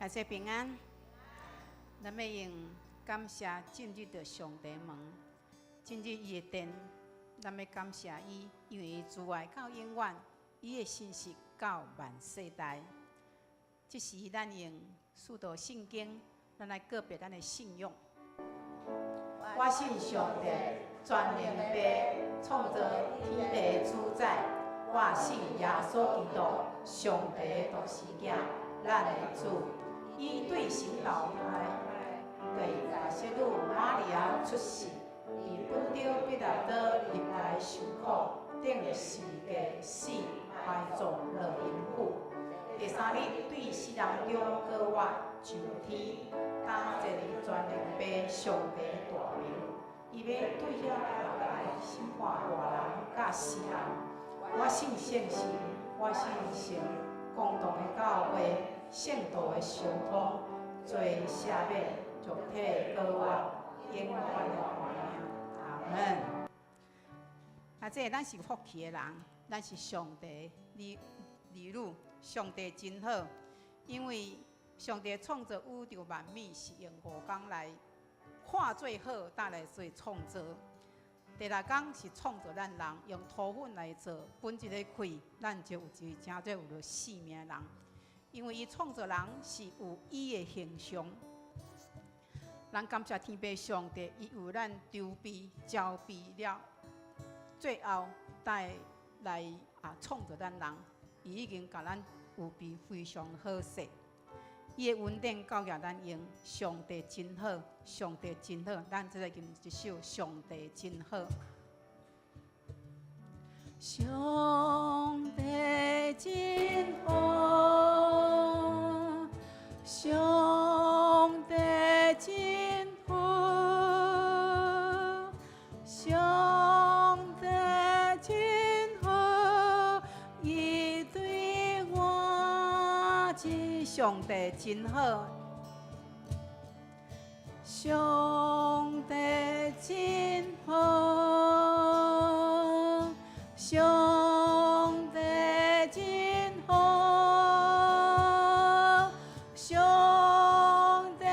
大家平安。咱欲用感謝進入著上帝門，進入伊的殿。咱欲感謝伊，因為伊慈愛到永遠，伊的信實到萬世代。這時咱用使徒信經，咱來告白咱的信仰。我信上帝，全能的父，創造天地的主宰。我信耶穌基督，上帝的獨生囝，咱的主。伊對神投胎，對大聖女瑪利亞出世，佇本丟彼拉多入來受苦，釘十字架死，埋葬落陰府。第三日對死人中復活上天，擔坐佇全能父上帝大明。伊欲對遐來審判活人佮死人。我信聖神，我信聖公同的教會，聖徒的相通，罪赦免，肉體的復活，永遠的活命。阿門。啊，這咱是福氣的人，咱是上帝兒女，上帝真好，因為上帝創造宇宙萬物是用5工來看做好，才來做創造。第六工是創造咱人，用土粉來做，分一个氣，咱就有一個成做有著生命的人。因為伊創造人是有伊的形象。咱感謝天父上帝，伊為咱籌備、招備了，最後帶來創造咱人，伊已經共咱預備非常好勢。伊的恩典夠予咱用，上帝真好，上帝真好，咱這個吟一首《上帝真好》。上帝真好，上帝真好，上帝真好，伊對我真，上帝真好，上帝真好，上帝真好，上帝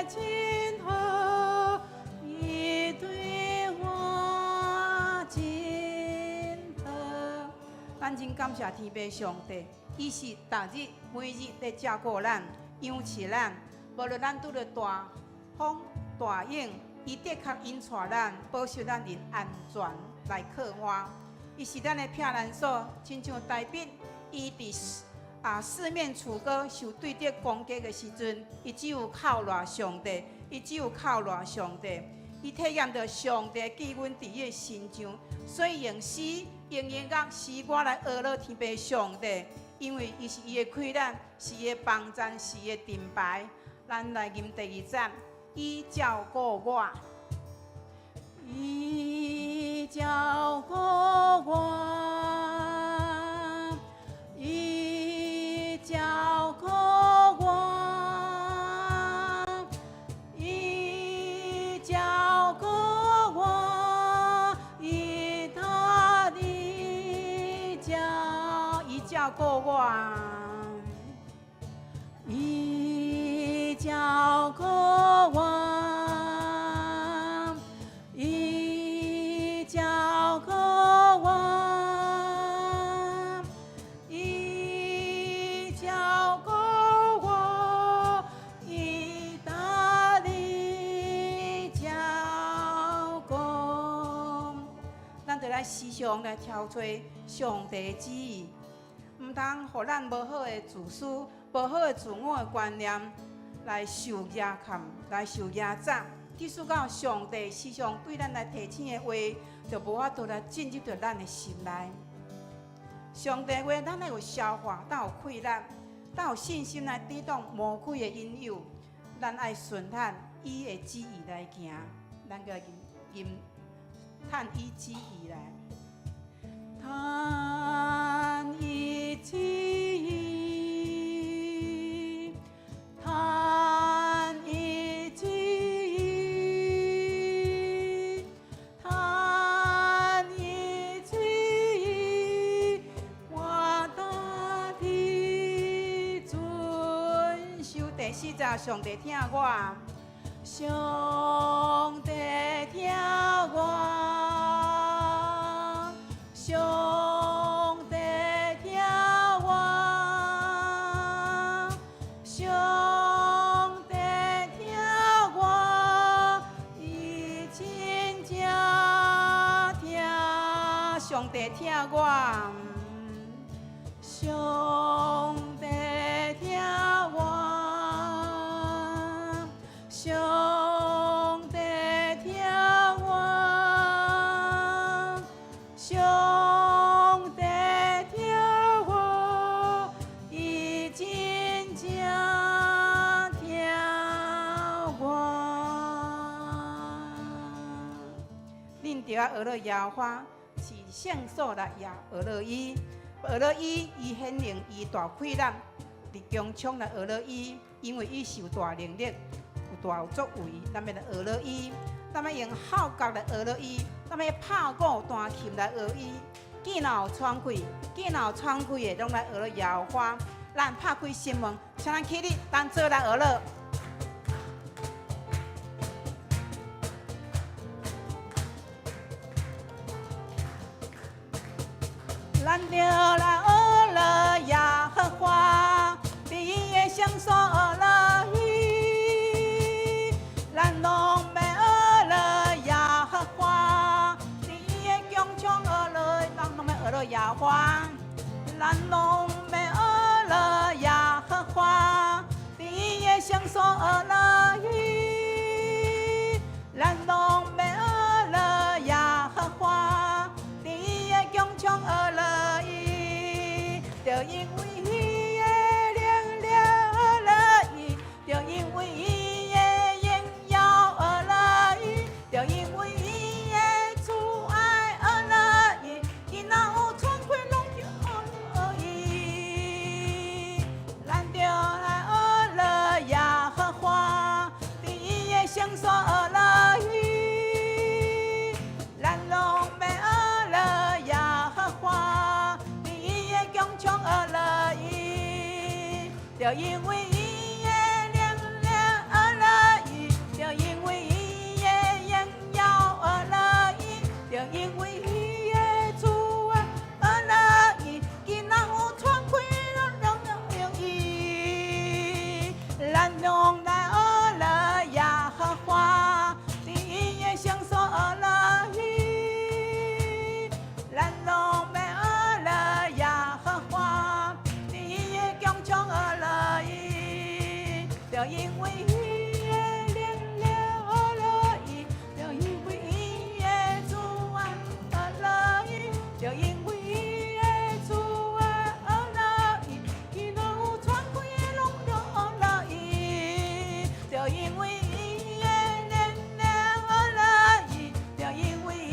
真好，伊對我真好。咱真感謝天父上帝，伊是逐日每日咧照顧咱、養飼咱，無論咱拄著大風大湧，伊的確引帶咱，保守咱𪜶安全來靠岸。伊是咱的避難所，親像大衛，伊佇四面楚歌受對敵攻擊的時陣，伊只有靠賴上帝，伊只有靠賴上帝。伊體驗著上帝救恩佇伊的身上，所以用詩、用音樂、詩歌來呵咾天父上帝，因為伊是伊的氣力，是伊的幫贊，是伊的盾牌。咱來吟第二節，伊照顧我，伊照顧我，伊照顧我，伊照顧我，伊他的照，伊照顧我，伊照顧我，伊照顧我，伊照顧我，伊大力照顧。咱著來時常來挑揣上帝旨意，毋通予咱無好的自私、無好的自我的觀念來受壓坎，來受壓榨。即使到上帝時常對咱來提醒的話，就無法度來進入著咱的心內。上帝話，咱愛有消化，才有氣力，才有信心來抵擋魔鬼的引誘。咱愛順趁伊的旨意來行，咱閣吟趁伊旨意來。趁伊旨意，趁伊旨意，趁伊旨意，我當地遵守。第四。節，上帝疼我，上帝疼我，上帝疼我，上帝疼我，伊真正疼，上帝疼我，上帝疼我，上帝疼我，上帝疼我，伊真正疼我。恁著愛學了耶和華，是聖所來也學了伊，學了伊，伊顯明伊大氣力，佇穹蒼來學了伊，因為伊是有大能力，有大有作為，咱欲來學了伊，咱欲用號角來學了伊，咱欲拍鼓彈琴來學伊。見若有喘氣，見若有喘氣的，攏來學了耶和華。咱拍開心門，請咱起立，咱做來學了。咱著來學了耶和華，佇伊的聖所學了伊。咱攏欲學了耶和華，佇伊的穹蒼學了，咱攏欲學了耶和華。咱攏欲學了耶和華，佇伊的聖所學了伊。咱攏欲學了耶和華，佇伊的穹蒼學了伊，就因為伊的能力學了伊，就因為伊的榮耀學了伊，就因為伊的慈愛學了伊，囡仔有喘氣攏著學了伊。咱著來學了耶和華，佇伊的聖所學了伊。咱攏欲學了耶和華，佇伊的穹蒼學了伊，就因為伊的能力學了伊，就因為伊的榮耀學了伊，就因為伊的慈愛學了伊，囡仔有喘氣攏用伊。咱攏來學了耶和華，佇伊的聖所學了伊。咱攏欲學了耶和華，佇伊的穹蒼學了伊，就因為伊的能力學了伊，就因為伊的慈愛學了伊，就因為伊的慈愛學了伊，囡仔有喘氣攏著學了伊，就因為伊的能力學了伊，就因為伊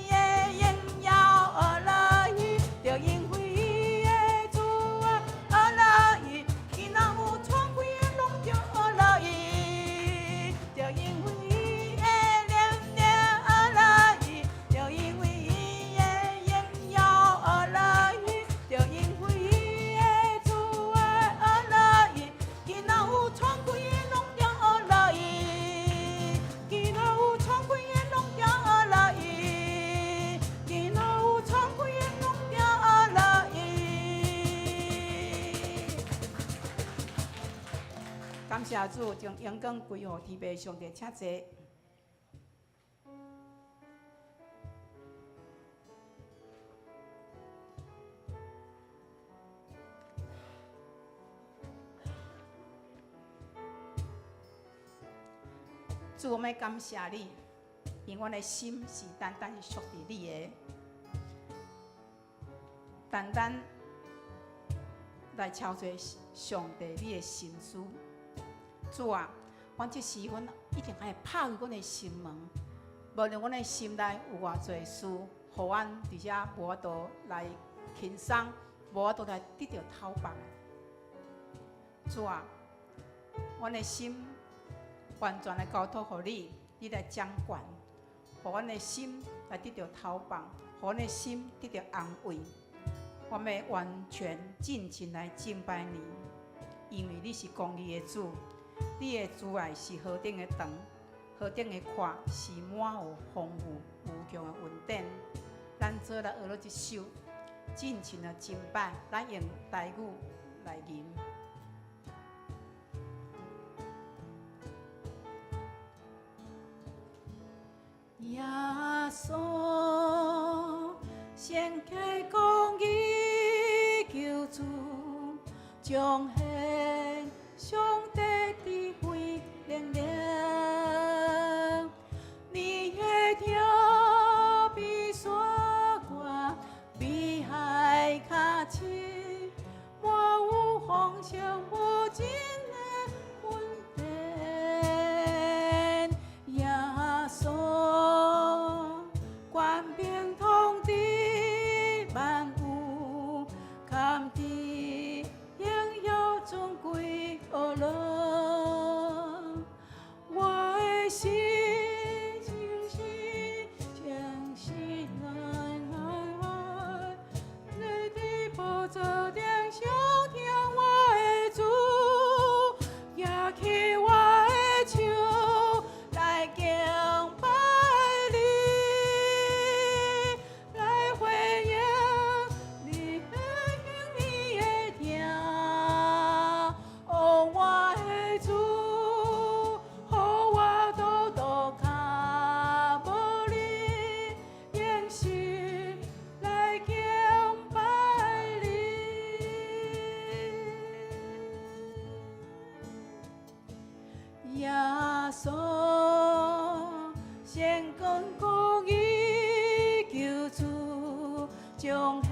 的榮耀學了伊，就因為伊的慈愛學了伊，囡仔有喘氣攏著學了伊，就因為伊的能力學了伊，就因為伊的榮耀學了伊，就因為伊的慈愛學了伊，囡仔有喘氣攏著學了伊，囡仔有喘氣攏著學了伊，囡仔有喘氣攏著學了伊。感謝主，將榮光歸予天父上帝，請坐。主，我們感謝你，因為阮的心是單單是屬佇你的，單單來超越上帝你的心思。主啊，阮這時阮一定愛拍開阮的心門，無論阮的心內有偌濟事，予阮佇遮無法度來輕鬆，無法度來得著透放。主啊，阮的心完全來交託予你，你來掌權，予阮的心來得著透放，予阮的心得著安慰。我們完全盡情來敬拜你，因為你是公義的主，你的慈愛是何等的長，何等的闊，是滿有豐富無窮的恩典。咱做來學了這首，盡情的敬拜，咱用台語來吟。耶穌，聖潔公義救主，彰顯上帝智慧能力。你的疼比山高，比海較深，滿有豐盛無盡的恩典。耶穌，權柄統治萬有，堪得榮耀尊貴呵樂。我的心誠實誠實來來來，你佇寶座頂上聽我的主，舉起我的手來敬拜你，來回應你的你的疼。哦，我的主，予我倒倒跤無你，用心來敬拜你。耶穌，聖潔公義救主，彰顯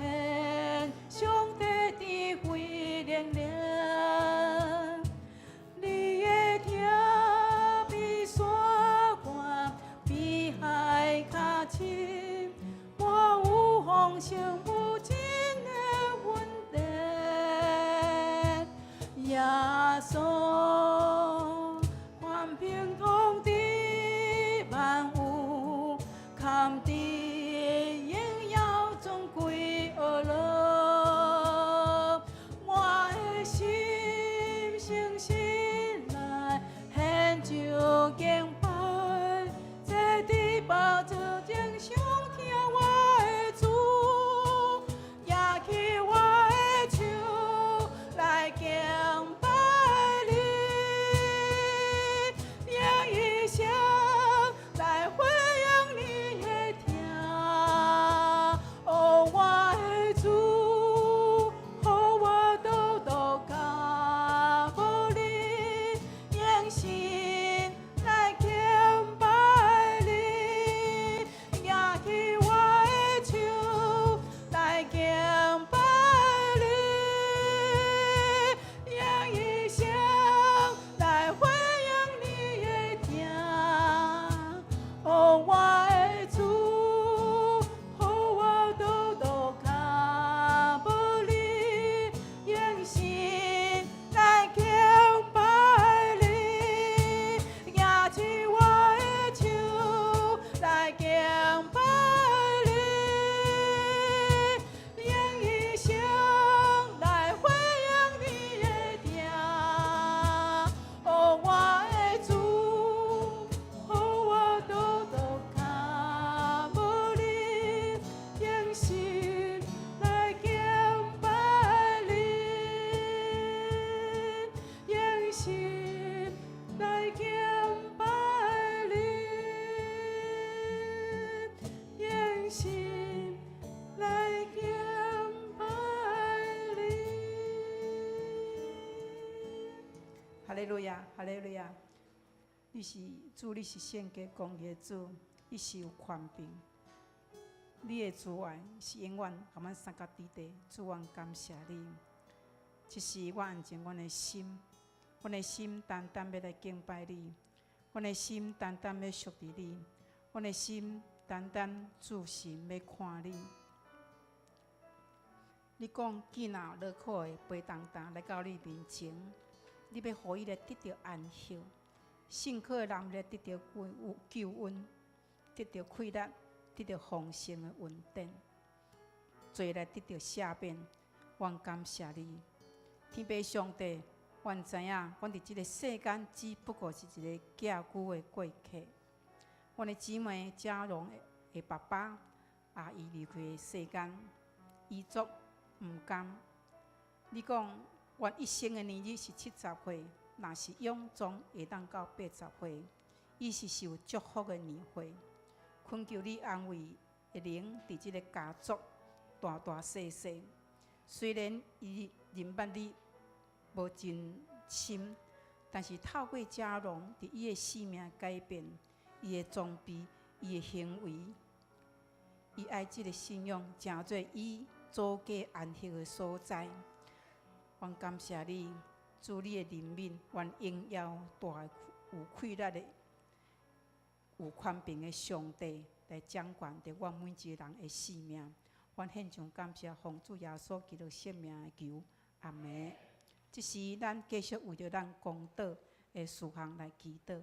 上帝智慧能力。你的疼比山高，比海較深，滿有豐盛無盡的恩典。耶穌，權柄統治萬有，堪得榮耀尊貴呵樂。我的心誠實來獻上敬拜，坐佇寶座前上聽我的主，舉起我的手來敬拜你，用一生來回應你的疼。哦，我的主，予我倒倒跤無你，用心來敬拜你，舉起我的手來敬拜你，用一生來回應你的疼。哦，我的主，予我倒倒跤無你，用心來敬拜你，舉起我的手來敬拜你，用一生來回應你的疼。哦，我的主，予我倒倒跤無你，用心來敬拜你，用心來敬拜你，用心來敬拜你。哈利路亞，哈利路亞！你是主，你是聖潔公義的主，你是有權柄，你的慈愛是永遠共阮三甲佇地。主，阮感謝你。這時我安靜阮的心，阮的心單單欲來敬拜你，阮的心單單欲屬佇你，阮的心單單注神欲看你。你講囝若勞苦的背重擔來到你面前，你欲予伊來得著安息，信靠的人來得著救恩，得著氣力，得著豐盛的恩典，罪來得著赦免。阮感謝你，天父上帝。阮知影，阮佇這个世間只不過是一个寄居的過客。阮的姊妹嘉榮的爸爸也已離開世間，伊足毋甘。你講，阮一生的年日是70歲，若是勇壯會當到80歲，伊是受祝福的年歲。懇求你安慰的靈，佇這个家族大大細細。雖然伊認捌你無真深，但是透過嘉榮佇伊的生命改變，伊的裝備，伊的行為，伊愛這个信仰，成做伊祖家安息的所在。阮感謝你，主你的憐憫，願榮耀大有氣力的、有權柄的上帝來掌管著阮每一个人的生命。阮獻上感謝，奉主耶穌基督聖名求，阿門。這時，咱繼續為著咱公禱的事項來祈禱。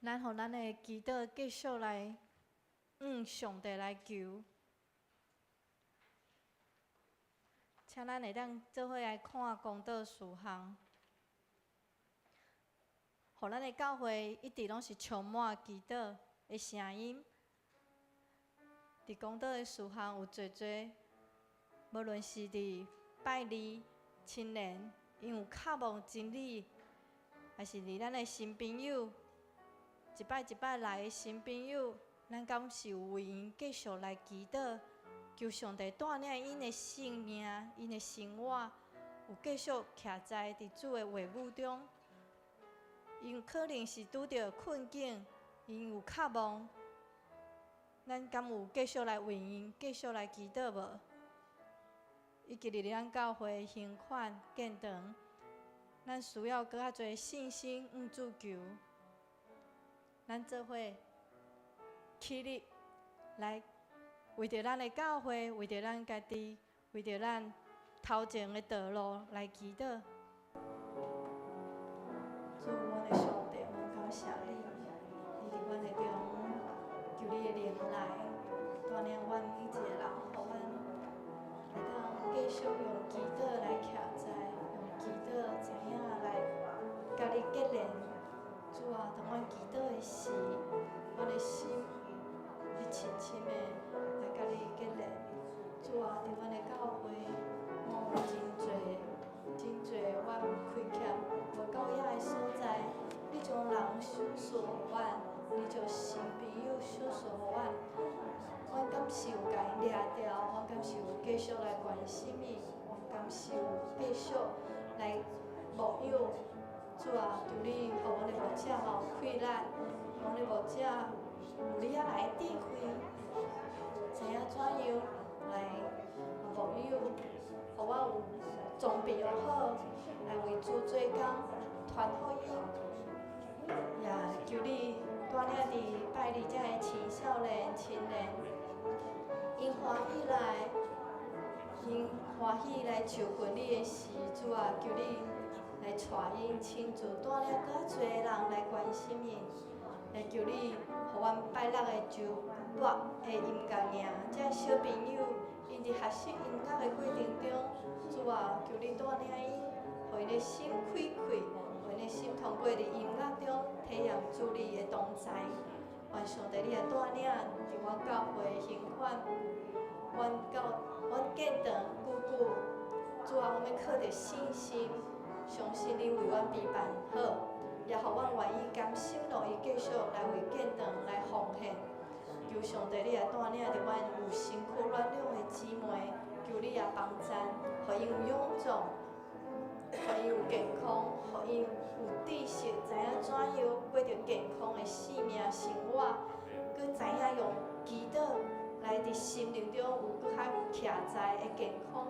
咱予咱的祈禱繼續來向上帝來求，請咱會當做伙來看公禱事項，予咱的教會一直攏是充滿祈禱的聲音。佇公禱的事項有濟濟，無論是佇拜二青年，𪜶有渴望真理，抑是佇咱的新朋友，一擺一擺來的新朋友，咱敢是有為𪜶繼續來祈禱，求上帝帶領𪜶的生命、𪜶的生活，有繼續徛在佇主的話語中。𪜶可能是拄著困境，𪜶有渴望，咱敢有繼續來為𪜶繼續來祈禱無？以及佇咱教會行款建堂，咱需要閣較濟信心向主求。咱做伙起立，來為著咱的教會，為著咱家己，為著咱頭前的道路來祈禱。主，阮的上帝，阮感謝你，你佇阮的中，求你的靈來帶領阮每一個人，予阮會當繼續用祈禱來徛在，用祈禱知影來佮你結連。主啊，當阮祈禱的時，阮的心會深深的來佮你結連。主啊，佇阮的教會，阮有真濟、真濟，阮虧欠無夠額的所在，你將人賞賜予阮，你將新朋友賞賜予阮，阮敢是有共𪜶掠牢？阮敢是有繼續來關心伊？阮敢是有繼續來牧養？主啊，求你予阮的牧者吼有氣力，予阮的牧者有你遐來的智慧，知影怎樣來牧養，予我有裝備好，來為主做工，傳福音。也求你帶領佇拜二遮的青少年、青年，𪜶歡喜來，𪜶歡喜來就近你的時，主啊，求你來帶𪜶親自帶領閣較濟人來關心𪜶，來求你，予阮拜六的周末的音樂營，這小朋友，𪜶佇學習音樂的過程中，主啊，求你帶領𪜶，予𪜶的心開開，予𪜶的心通過佇音樂中體驗主你的同在。願上帝你來帶領佇阮教會興款，阮教阮建堂久久，主啊，阮欲靠著信心，相信你為阮備辦好，也予阮願意甘心樂意繼續來為建堂來奉獻。求上帝你來帶領著阮有身軀軟弱的姊妹，求你也幫贊，予𪜶有勇壯，予𪜶有健康，予𪜶有知識，知影怎樣過著健康的生命生活，閣知影用祈禱來佇心靈中有閣較徛在的健康。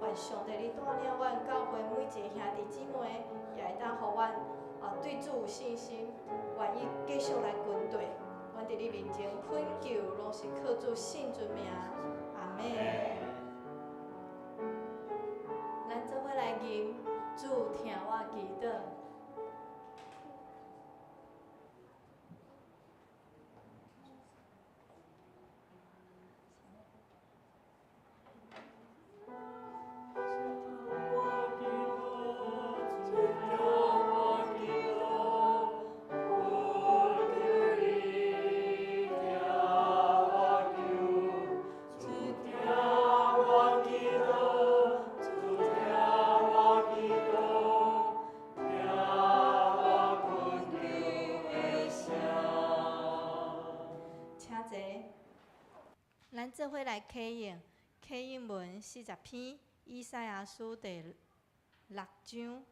願上帝你帶領阮教會每一個兄弟姊妹，也會當予阮啊對主有信心，願意繼續來跟隨。阮佇你面前懇求，攏是靠主聖尊名，阿們。咱做伙來吟，主聽我祈禱。做伙來啟用啟應文40篇，以賽亞書第六章。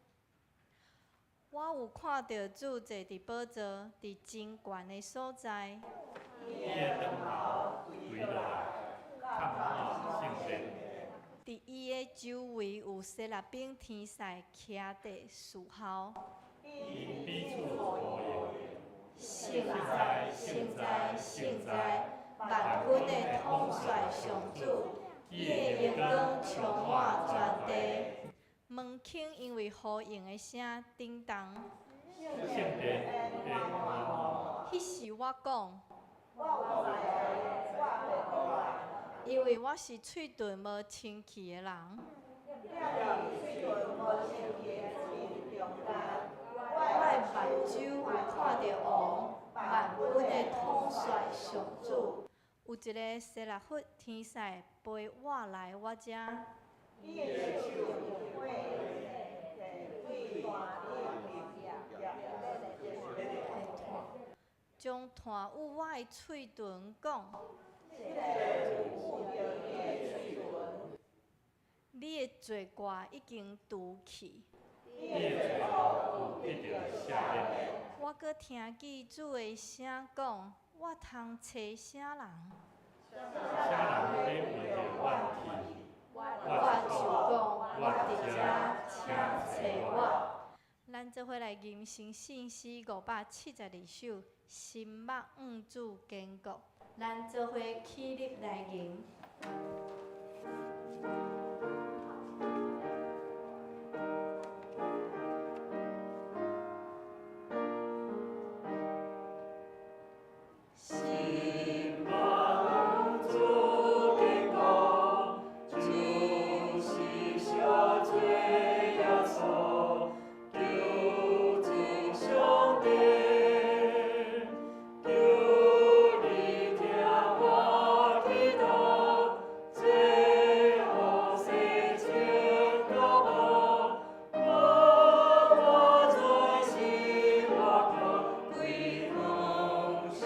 我有看著主坐佇寶座，佇真懸的所在。伊的長袍垂落來，崁滿聖殿。佇伊的周圍有洗拉兵天使徛佇侍候。𪜶彼此呼應。聖哉，聖哉，聖哉！萬軍的統帥上主，伊的榮光充滿全地。門檻因為呼應的聲震動。聖殿的滿。彼時我講，因為我是喙唇無清氣的人。我的目睭有看著王，萬軍的統帥上主。有一个洗拉弗天使飛倚來我遮。伊的手用火對壇頂將炭捂我的喙唇，講：你的罪過已經除去。你的罪有得著赦免。我閣聽見主的聲講：我通揣啥人？啥人欲為著阮去？我就講：我佇遮，請揣我。咱做伙來吟誦聖詩572首，心目向主堅固。咱做伙起立來吟。心目向主堅固，就是赦罪耶穌，救主上帝，求你聽我祈禱，罪惡洗清到無，無我罪是我靠歸向上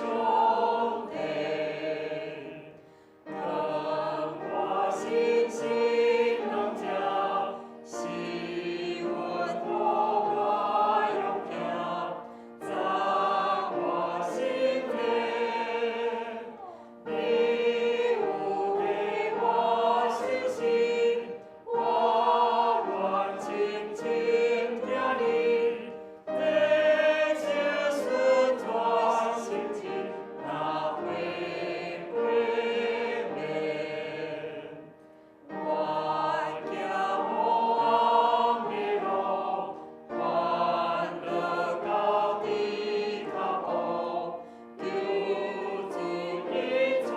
帝。當我信心軟弱，是阮予我勇行，讚我心體。你有給我信心，我願親親聽你，地切順傳神蹟，那會歸免。我行黑暗的路，歡樂到底腳步，求主引帶，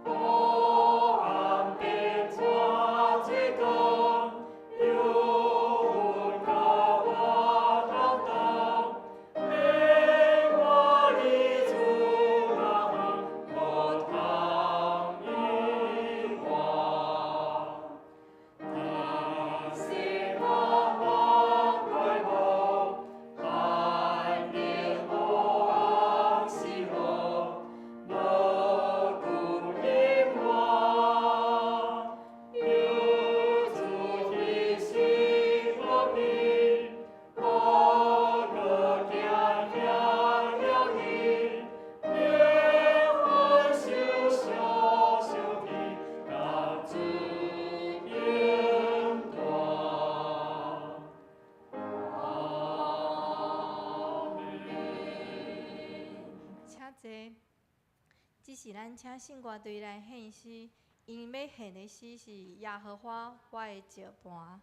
黑暗變作這光，有阮佮我同當，免我離主那遠，無通遺忘。心目望歸望，安寧黑暗喜樂，無顧隱瞞。求主提醒我平，我閣行行了伊，連歡受小小的甲主引帶。阿門。請坐。這是咱請聖歌隊來獻詩，𪜶欲獻的詩是《耶和華我的石磐》。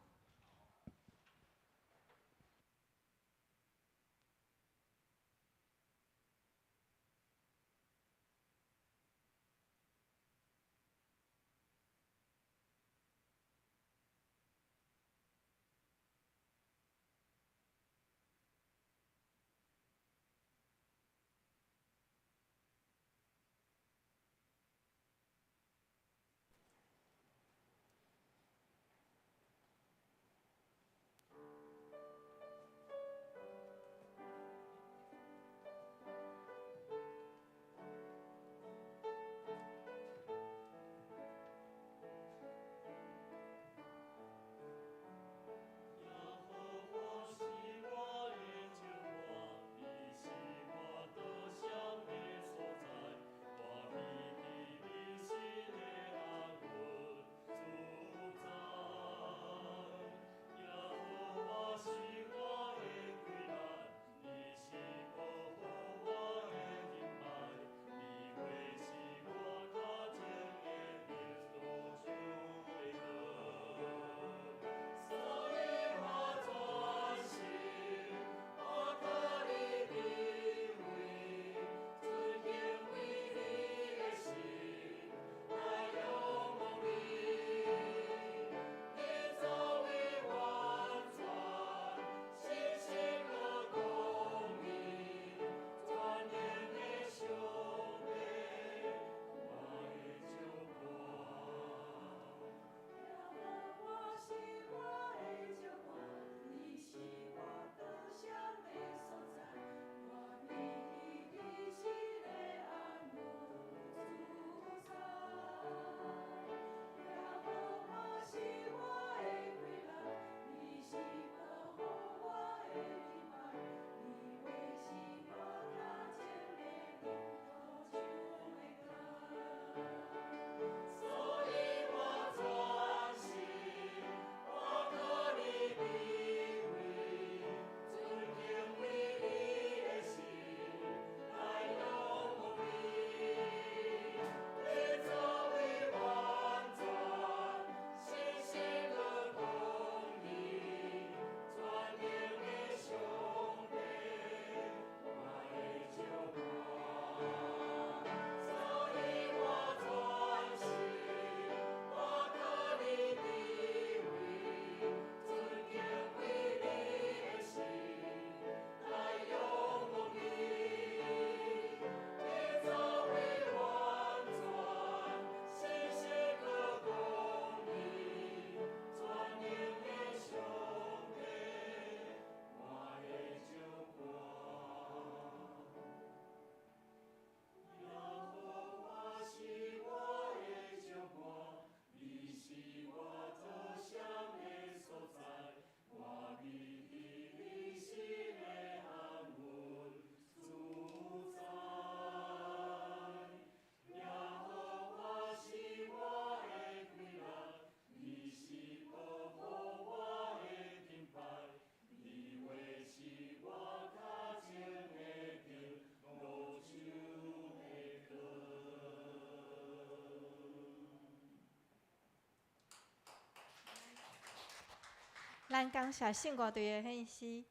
咱感謝聖歌隊的獻詩，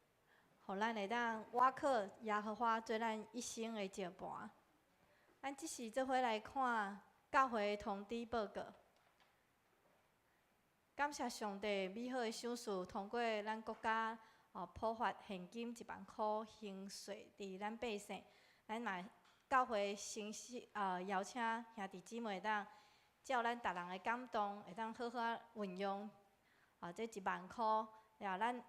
予咱會當倚靠耶和華做咱一生的石盤。咱這時做伙來看教會通知報告。感謝上帝美好的賞賜，通過咱國家哦普發現金1萬箍還稅佇咱百姓，咱嘛教會誠實邀請兄弟姊妹會當照咱逐人的感動，會當好好運用啊這一萬箍，也咱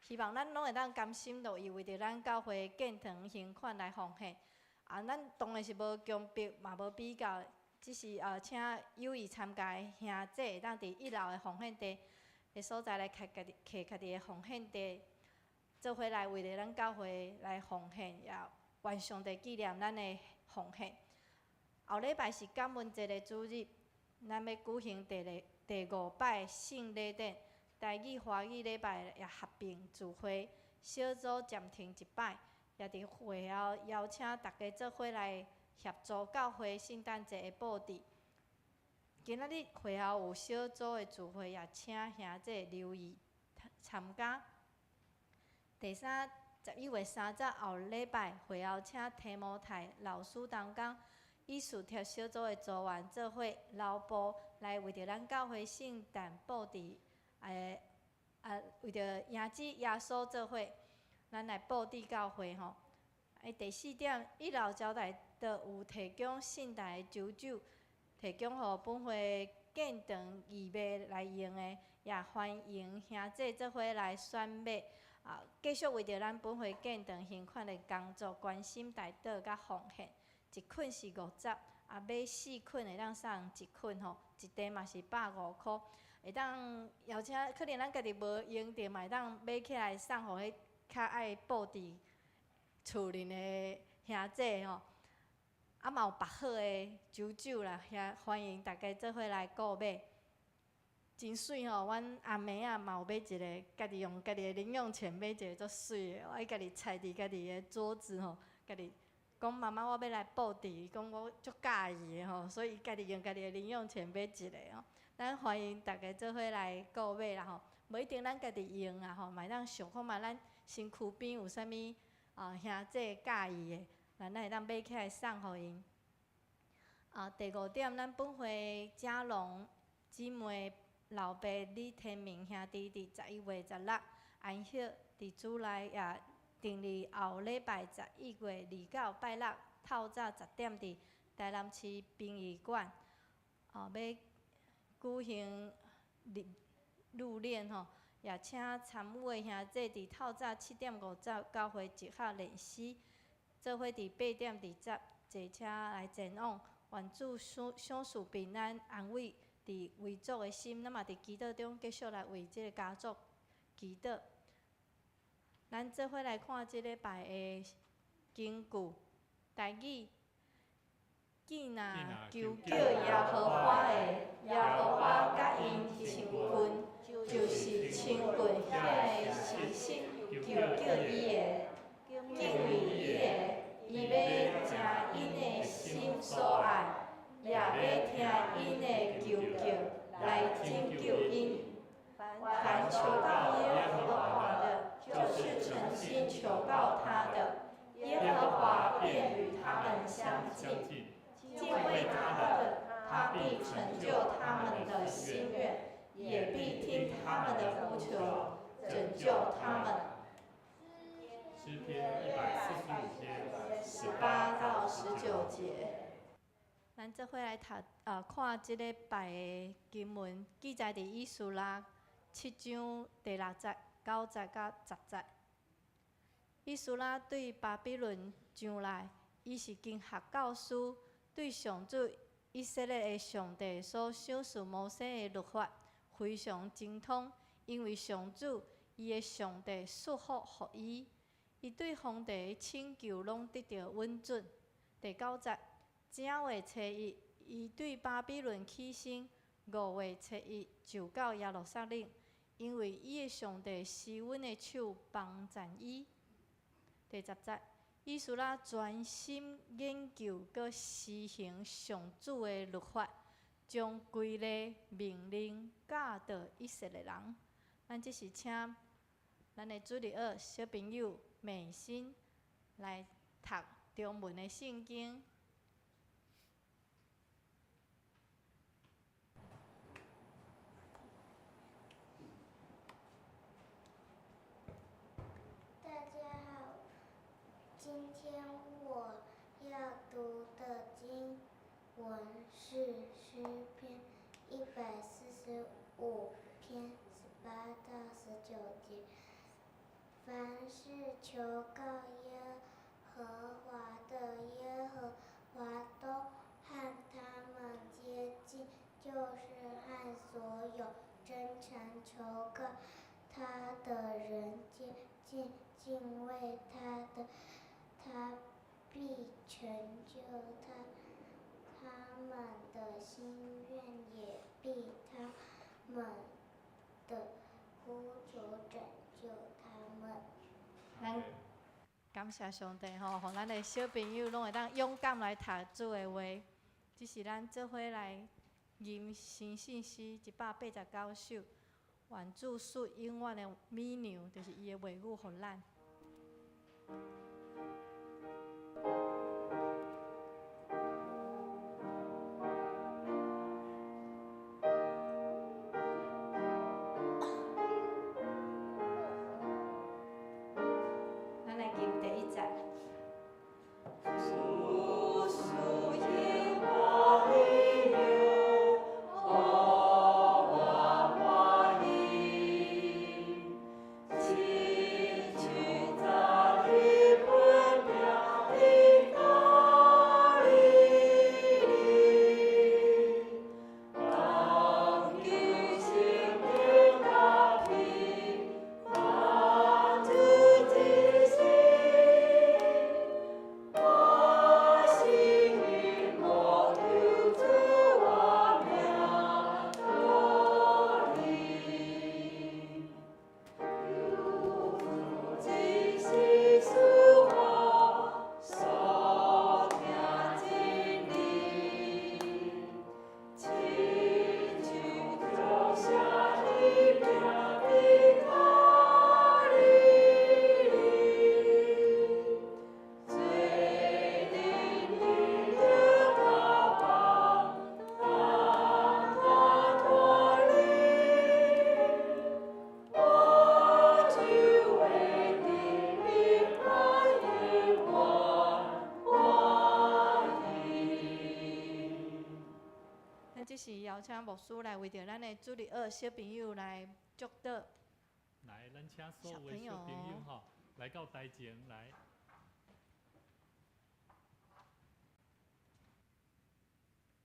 希望咱攏會當甘心樂意為著咱教會建堂還款來奉獻。啊，咱當然是無強迫，嘛無比較，只是請有意參加的兄弟會當佇一樓的奉獻袋的所在來揢家己揢家己的奉獻袋，做伙來為著咱教會來奉獻，也願上帝紀念咱的奉獻。後禮拜是感恩節的主日，咱欲舉行第五擺聖禮典，台語、華語禮拜也合併聚會，小組暫停一擺，也佇會後邀請大家做伙來協助教會聖誕節的布置。今仔日會後有小組的聚會，也請兄弟留意參加。第三，11月30後禮拜會後，請提摩太老師同工以斯帖小組的組員做伙勞步來為著咱教會聖誕布置，為著迎接耶穌做伙，咱來布置教會吼。第四點，一樓招待桌有提供聖誕的酒酒，提供予本會建堂義賣來用的，也歡迎兄弟做伙來選買。啊，繼續為著咱本會建堂還款的工作，關心代禱佮奉獻。一捆是50，啊買四捆會當送一捆吼，一袋嘛是150箍。會當邀請，可能咱家己無用著，嘛會當買起來送予彼較愛布置厝裡的兄弟吼。啊嘛有縛好的酒酒啦，遐歡迎大家做伙來購買。真媠吼！阮阿妹仔嘛有買一个，家己用家己的零用錢買一个足媠的，伊家己踩佇家己的桌子吼，家己講媽媽我欲來布置，伊講我足佮意的吼，所以伊家己用家己的零用錢買一个吼。咱歡迎大家做伙來購買啦吼，無一定咱家己用啊吼，嘛會當想看覓咱身軀邊有啥物啊兄弟佮意的，咱會當買起來送予𪜶。啊，第五點，咱本會嘉龍姊妹老爸李天明兄弟佇11月16安息佇主內，也定佇後禮拜11月29拜六透早10點佇台南市殯儀館，哦，欲舉行入殮吼，也請參與的兄弟佇透早7點50教會集合練詩，做伙佇8點20坐車來前往，願主賞賞賜平安安慰佇遺族的心，咱嘛佇祈禱中繼續來為這个家族祈禱。咱做伙來看這禮拜的經句，台語。見若求叫耶和華的，耶和華佮𪜶親近，就是親近遐个誠實求叫伊的，敬畏伊的，伊欲聽𪜶的心所愛，也欲聽𪜶的求叫來拯救𪜶。凡求告耶和華的，就是誠心求告他的，耶和華便與他們相近。敬畏他的，他必成就他們的心願，也必聽他們的呼求，拯救他們。詩篇145篇18到19節。咱做伙來讀看這禮拜的經文，記載佇以斯拉七章第六節、九節佮十節。以斯拉對巴比倫上來，伊是經學教師，對上主以色列的上帝所賞賜摩西的律法非常精通，因為上主伊的上帝賜福予伊，伊對皇帝的請求攏得著允准。第九節，正月初一，伊對巴比倫起身；五月初一就到耶路撒冷，因為伊的上帝施恩的手幫贊伊。第十節，以斯拉專心研究閣施行上主的律法，將規例命令教導以色列人。咱這時請咱的主日學小朋友美心來讀中文的聖經。大家好，今天我要讀的經文是詩篇145篇18到19節。凡事求告耶和華的，耶和華都和他們接近，就是和所有真誠求告他的人接近，敬畏他的，他必成就他們的心願，也必他們的呼求拯救他們。咱感謝上帝吼，予咱的小朋友攏會當勇敢來讀主的話。這是咱做伙來吟神信詩189首，願主賜永遠的美糧，就是伊的話語予咱。咱來吟第一節。主賜永遠的糧，予我歡喜，親像早日分餅的加利利，當今生的大皮，滿足一生。我心無求主我命落去，求主一時賜福，所聽真理，親像腳下的餅的加利利。做恁的脚板，担我脫離，我就會得平安永遠歡喜。咱這時邀請牧師來為著咱的主日學小朋友來祝禱。來，咱請所小朋有的小朋友友吼來到台前來。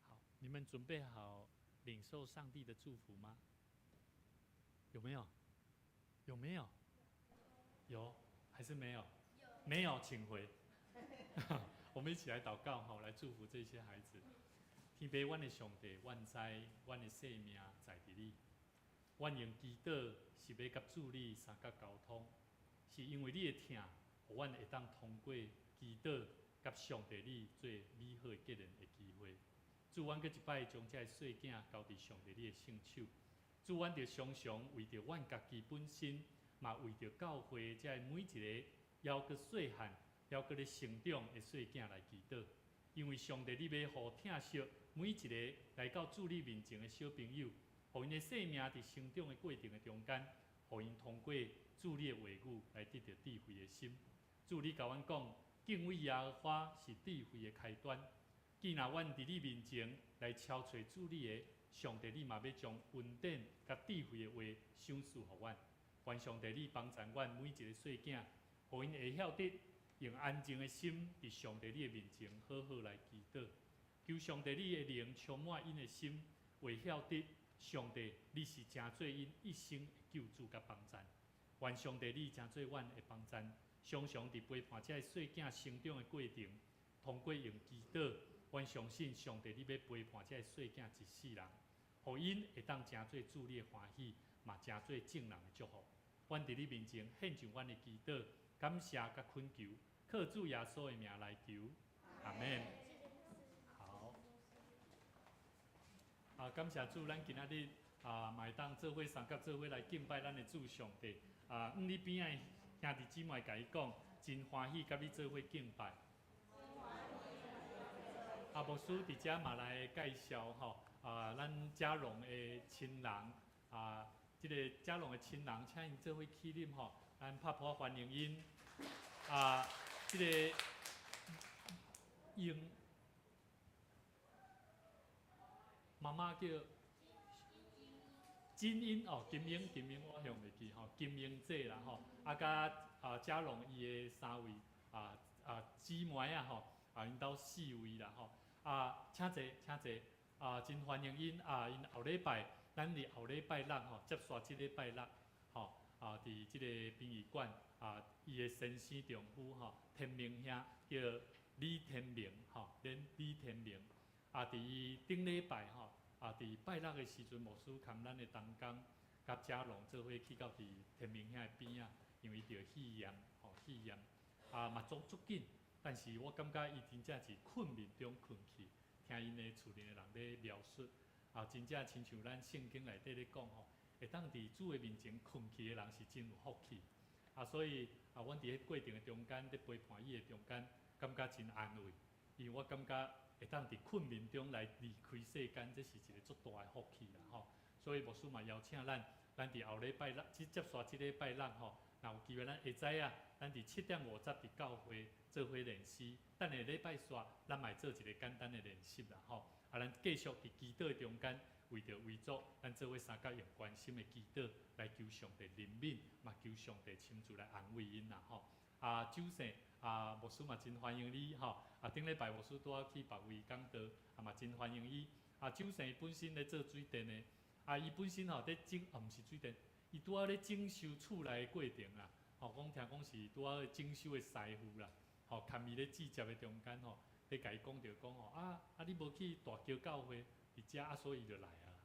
好，你們準備好領受上帝的祝福嗎？有沒有？有沒有？有還是沒有？沒有，請回。我們一起來禱告，好，來祝福這些孩子。天父，阮的上帝，阮知阮的性命在佇你。阮用祈禱是欲佮主你相佮溝通，是因為你的疼，予阮會當通過祈禱佮上帝你做美好的結連的機會。主，阮閣一擺將這个細囝交佇上帝你的聖手。主，阮著常常為著阮家己本身，嘛為著教會這个每一个猶閣細漢、猶閣咧成長的細囝來祈禱。因為上帝你欲予疼惜每一个來到主你面前的小朋友，予𪜶的生命佇成長的過程的中間，予𪜶通過主你的話語來得著智慧的心。主你共阮講，敬畏耶和華是智慧的開端。既若阮佇你面前來敲揣主你的，上帝你嘛欲將恩典佮智慧的話賞賜予阮。願上帝你幫助阮每一个細囝，予𪜶會曉得用安靜的心，佇上帝你的面前好好來祈禱。求上帝你的靈充滿𪜶的心，會曉得上帝你是成做𪜶一生的救主佮幫贊。願上帝你成做阮的幫贊，常常佇陪伴這个細囝成長的過程，通過用祈禱，阮相信上帝你欲陪伴這个細囝一世人，予𪜶會當成做主你的歡喜，嘛成做眾人的祝福。阮佇你面前獻上阮的祈禱，感謝佮懇求，靠主耶穌的名來求，阿們。好，啊，感謝主，咱今仔日啊，嘛會當做伙相佮做伙來敬拜咱的主上帝。啊，你邊仔的兄弟姊妹共伊講，真歡喜佮你做伙敬拜。啊，牧師佇遮嘛來介紹吼，啊，咱嘉榮的親人，啊，這个嘉榮的親人，請𪜶做伙起立吼，咱拍噗仔歡迎𪜶。啊，這个英媽媽叫金英哦，金英金英，我想袂記吼，金英姐啦吼，啊，佮啊嘉榮伊的三位啊啊姊妹啊吼，啊𪜶兜四位啦吼，啊，請坐請坐，啊，真歡迎𪜶啊，𪜶後禮拜，咱佇後禮拜六吼，接續這禮拜六吼，啊，佇這個殯儀館啊，伊的先生丈夫吼，天明兄叫李天明吼，李李天明，啊，佇伊頂禮拜吼。啊！佇拜六的時陣，牧師含咱的同工佮嘉榮做伙去到佇天明兄的邊仔，因為伊著肺炎，吼肺炎，啊嘛足足緊，但是我感覺伊真正是困眠中睏去，聽𪜶的厝裡的人咧描述，啊，真正親像咱聖經內底咧講吼，會當佇主的面前睏去的人是真有福氣，啊，所以啊，阮佇彼過程的中間，咧陪伴伊的中間，感覺真安慰，因為我感覺。會當佇困眠中來離開世間，這是一个足大的福氣啦吼。所以牧師嘛邀請咱，咱佇後禮拜六，這接續這禮拜六吼，若有機會咱會知影，咱佇7點50佇教會做伙練習。等下禮拜煞，咱嘛會做一个簡單的練習啦吼。啊，咱繼續佇祈禱的中間，為著遺族，咱做伙相佮用關心的祈禱來求上帝憐憫，嘛求上帝親自來安慰𪜶啦吼。啊，周生。啊，牧師嘛真歡迎你吼！啊，頂禮拜牧師拄仔去別位講道，啊嘛真歡迎伊。啊，周生伊本身咧做水電的，啊，伊本身吼佇整，啊毋是水電，伊拄仔咧整修厝內的過程啦。吼，講聽講是拄仔整修的師傅啦，吼，含伊咧接接的中間吼，咧共伊講著講吼，啊啊你無去大橋教會佇遮啊，所以伊就來啊。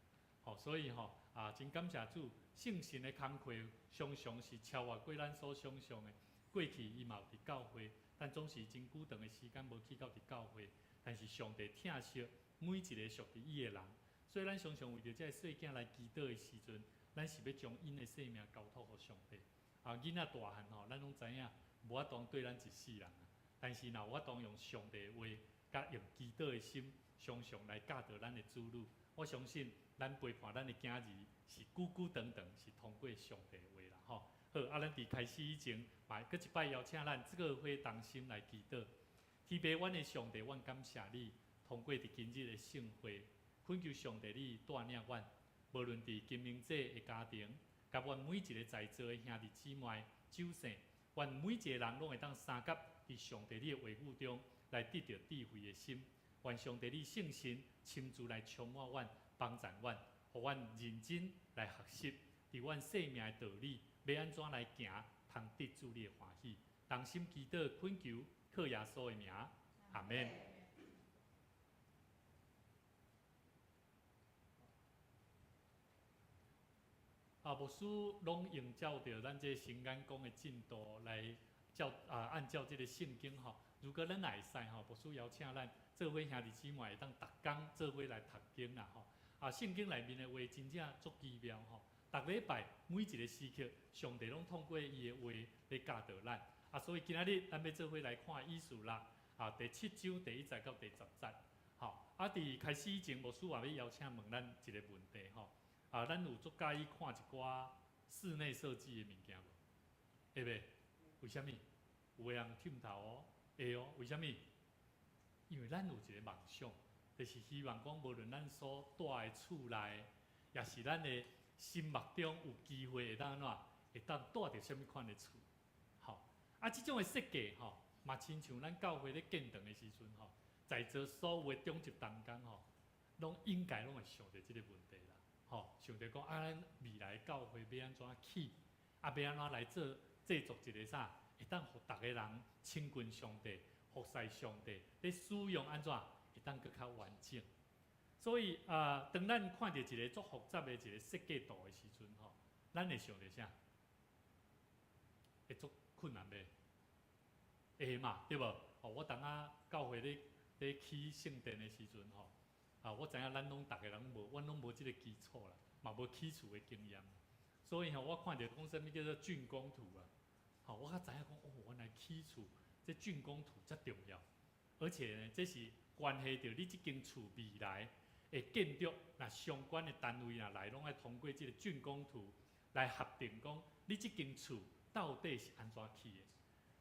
吼，所以吼啊，真感謝主，聖神的工課常常是超越過咱所想像的。過去伊嘛有佇教會，但總是真久長的時間無去到佇教會。但是上帝疼惜每一個屬佇伊的人，所以咱常常為著這个細囝來祈禱的時陣，咱是欲將𪜶的性命交託予上帝。啊，囡仔大漢吼，咱攏知影無法度綴咱一世人啊。但是若有法度用上帝的話，佮用祈禱的心，常常來教導咱的子女，我相信咱陪伴咱的囝兒是久久長長，是通過上帝的話啦吼。好，啊，咱佇開始以前，嘛閣一擺邀請咱做伙同心來祈禱。天父，阮的上帝，阮感謝你，通過佇今日的聖會，懇求上帝你帶領阮，無論佇金明姐的家庭，佮阮每一个在座的兄弟姊妹、周姓，願每一个人攏會當相佮佇上帝你的話語中來得著智慧的心。願上帝你聖神親自來充滿阮、幫助阮，予阮認真來學習，佇阮生命的道理。欲按怎來行，通得主你的歡喜。同心祈禱，懇求靠耶穌的名，阿們。啊，牧師攏用照著咱這神眼光的進度來照啊，按照這个聖經吼。如果咱會使吼，牧師邀請咱做伙兄弟姊妹會當逐工做伙來讀經啦吼。啊，聖經內面的話真正足奇妙吼。逐禮拜每一个時刻，上帝攏通過伊的話來教導咱。啊，所以今仔日咱欲做伙來看以斯拉啊，第七章第一節到第十節。吼，啊，佇開始以前，牧師也欲邀請問咱一个問題吼。啊，咱有足佮意看一寡室內設計的物件無？會袂？為啥物？有的人忝頭哦，會哦。為啥物？因為咱有一个夢想，就是希望講，無論咱所住的厝內，抑是咱的心目中有機會會當按怎，會當住佇啥物款的厝，吼啊！這種的設計吼，嘛親像咱教會咧建堂的時陣吼，在座所有的長執同工吼，攏應該攏會想著這个問題啦，吼，想著講啊，咱未來教會欲按怎起，啊，欲按怎來做製作一个啥，會當予逐个人親近上帝、服侍上帝，咧使用按怎，會當閣較完整。所以啊，當咱看著一个足複雜的一个設計圖的時陣吼，咱會想著啥？會足困難袂？會嘛，對無？哦，我當仔教會咧咧起聖殿的時陣吼，啊，我知影咱攏逐个人無，阮攏無這个基礎啦。嘛無起厝的經驗，所以吼，我看著講啥物叫做竣工圖啊，吼，我才知影講哦，原來起厝這竣工圖遮重要，而且呢，這是關係著你這間厝未來的建築，若相關的單位若來，攏愛通過這個竣工圖來核定講你這間厝到底是按怎起的。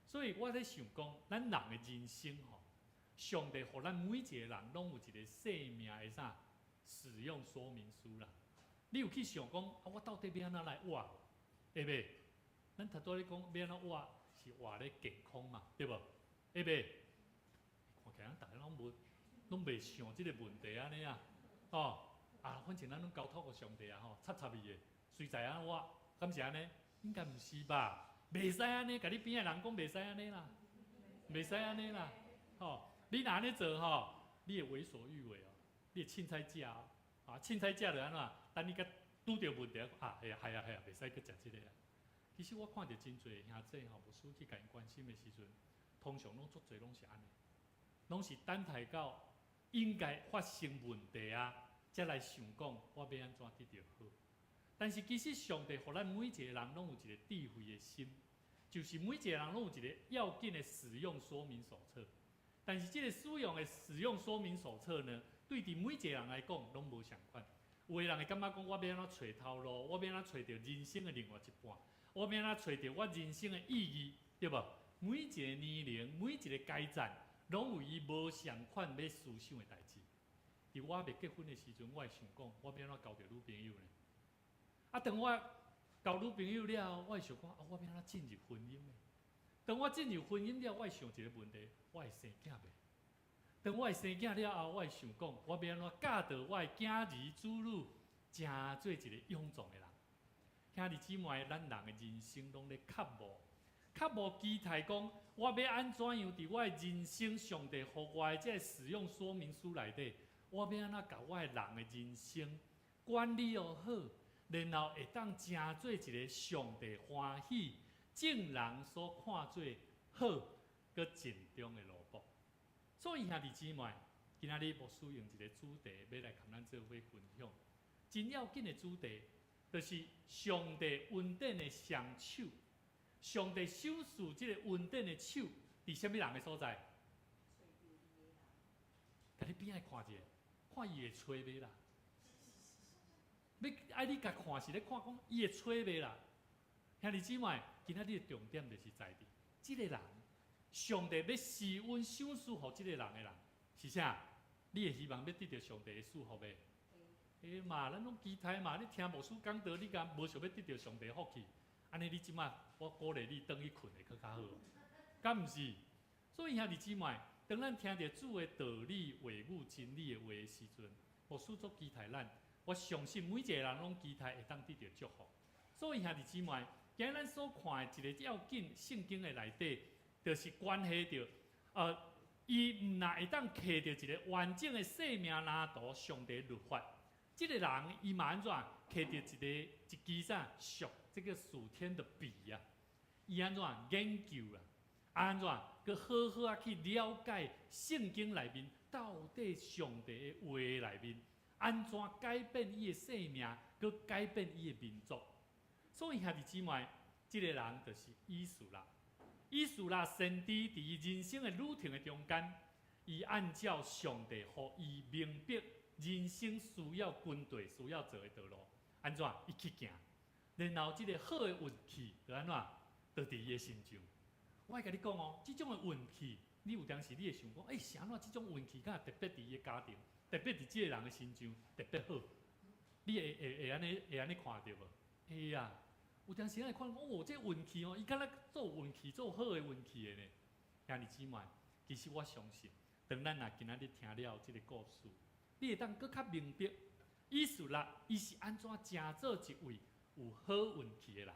所以我咧想講，咱人的人生吼，上帝予咱每一個人攏有一個生命的啥使用說明書啦。你有去想講啊？我到底欲按怎來活？會袂？咱頭拄咧講欲按怎活，是活咧健康嘛，對無？會袂？看起來咱逐家攏無，攏袂想這個問題按呢啊？哦，啊，反正咱攏交託予上帝啊吼，插插伊的，隨在按怎活，敢是按呢？應該毋是吧？袂使按呢，共你邊仔人講袂使按呢啦，袂使按呢啦，吼！你若按呢做吼，你會為所欲為哦，你會凊彩食哦，啊，凊彩食就按怎？等你佮拄著問題啊，係啊係啊係啊，袂使閣食這個啊。其實我看著真濟兄弟吼，牧師去共𪜶關心的時陣，通常攏足濟攏是按呢，攏是等待到應該發生問題啊，才來想講我欲按怎得著好。但是其實上帝予咱每一個人攏有一個智慧的心，就是每一個人攏有一個要緊的使用說明手冊。但是這個使用的使用說明手冊呢，對佇每一個人來講攏無相仝。有的人會感覺講，我欲按怎揣頭路，我欲按怎揣著人生的另外一半，我欲按怎揣著我人生的意義，對無？每一個年齡，每一個階層，攏有伊無相仝欲思想的代誌。佇我未結婚的時陣，我會想講，我欲按怎交著女朋友呢？啊，當我交女朋友了後，我會想講，啊，我欲按怎進入婚姻呢？當我進入婚姻了，我會想一個問題：我會生囝袂？當我會生囝了後，我會想講，我欲按怎教導我的囝兒子女，成做一個勇壯的人。兄弟姊妹，咱人的人生攏咧渴慕，渴慕期待講，我欲按怎樣佇我的人生，上帝予我的這個使用說明書內底，我欲按怎共我的人的人生管理予好，然後會當成做一個上帝歡喜、眾人所看做好、閣盡忠的奴僕。所以兄弟姊妹，今仔日牧師用一個主題，欲來共咱做伙分享。真要緊的主題，就是上帝恩典的雙手。上帝賞賜這個恩典的手，佇啥物人的所在？共你邊仔看一下，看伊會揣袂啦？欲愛你共看是咧看講伊會揣袂啦？兄弟姊妹，今仔日的重點就是在佇這個人，上帝欲施恩賞賜予這個人的人是啥？你會希望欲得著上帝的祝福袂？會嘛，咱攏期待嘛。你聽牧師講道，你敢無想欲得著上帝福氣？按呢，你這擺我鼓勵你轉去睏會閣較好，敢毋是？所以兄弟姊妹，當咱聽著主的道理、話語、真理的話的時陣，牧師足期待咱。我相信每一個人攏期待會當得著祝福。所以兄弟姊妹，今日咱所看的一個要緊聖經的內底，就是關係著，伊毋但會當摕著一個完整的生命藍圖，上帝律法。這個人伊嘛按怎摕著一個一支啥屬這個屬天的筆啊？伊按怎研究啊？按怎閣好好啊去了解聖經內面到底上帝的話內面按怎改變伊的生命，閣改變伊的民族。所以兄弟姊妹，這個人就是以斯拉。以斯拉先知佇伊人生的旅程的中間，伊按照上帝予伊明白人生需要軍隊需要走的道路，按怎伊去行，然後這個好的運氣就按怎，就佇伊的身上。我會共你講哦，這種的運氣，你有當時你會想講，欸，是按怎這種運氣敢會特別佇伊的家庭，特別佇這個人的身上特別好？你會會會按呢會按呢看著無？會啊，有當時咱會看講，哦，這運氣哦，伊敢若做運氣做好的運氣的呢。兄弟姊妹，其實我相信，當咱若今仔日聽了這個故事，你會當閣較明白，以斯拉伊是按怎成做一位有好運氣的人。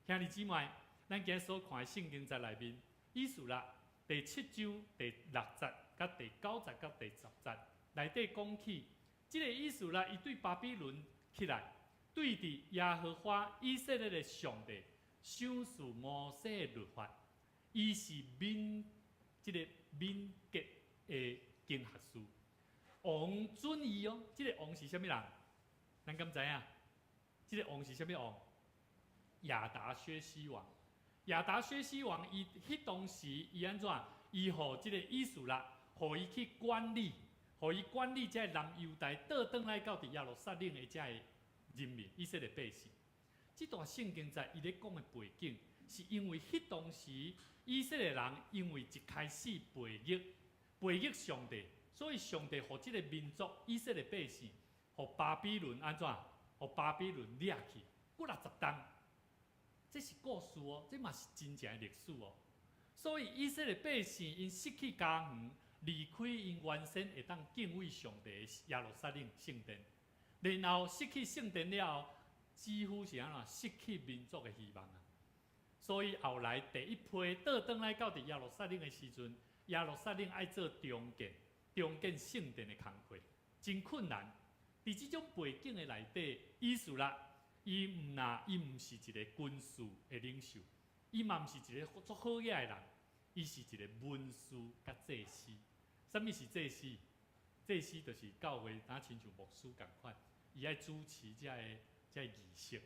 兄弟姊妹，咱今日所看的聖經節內面，以斯拉第七章第六節、佮第九節、佮第十節內底講起，這個以斯拉伊對巴比倫起來，對佇耶和華以色列的上帝賞賜摩西的律法，伊是敏這個敏捷的經學士。王准伊哦，這個王是啥物人？咱敢知影？這個王是啥物王？亞達薛西王。亞達薛西王伊彼當時伊按怎？伊予這个以斯拉，予伊去管理，予伊管理這个南猶大倒轉來到佇耶路撒冷的這个人民，以色列百姓。這段聖經在伊咧講的背景，是因為彼當時以色列人因為一開始背逆，背逆上帝，所以上帝予這个民族以色列百姓，予巴比倫按怎？予巴比倫掠去幾若十冬。這是故事哦，這嘛是真正的歷史哦。所以以色列百姓𪜶失去家園，離開𪜶原先會當敬畏上帝的耶路撒冷聖殿，然後失去聖殿了後，幾乎是按怎失去民族的希望啊。所以後來第一批倒轉來到佇耶路撒冷的時陣，耶路撒冷愛做重建，重建聖殿的工課，真困難。佇這種背景的內底，以斯拉伊毋若伊毋是一个軍事的領袖，伊嘛毋是一个足好額的人，伊是一个文士佮祭司。啥物是祭司？祭司就是教會若親像牧師仝款，伊愛主持這个儀式。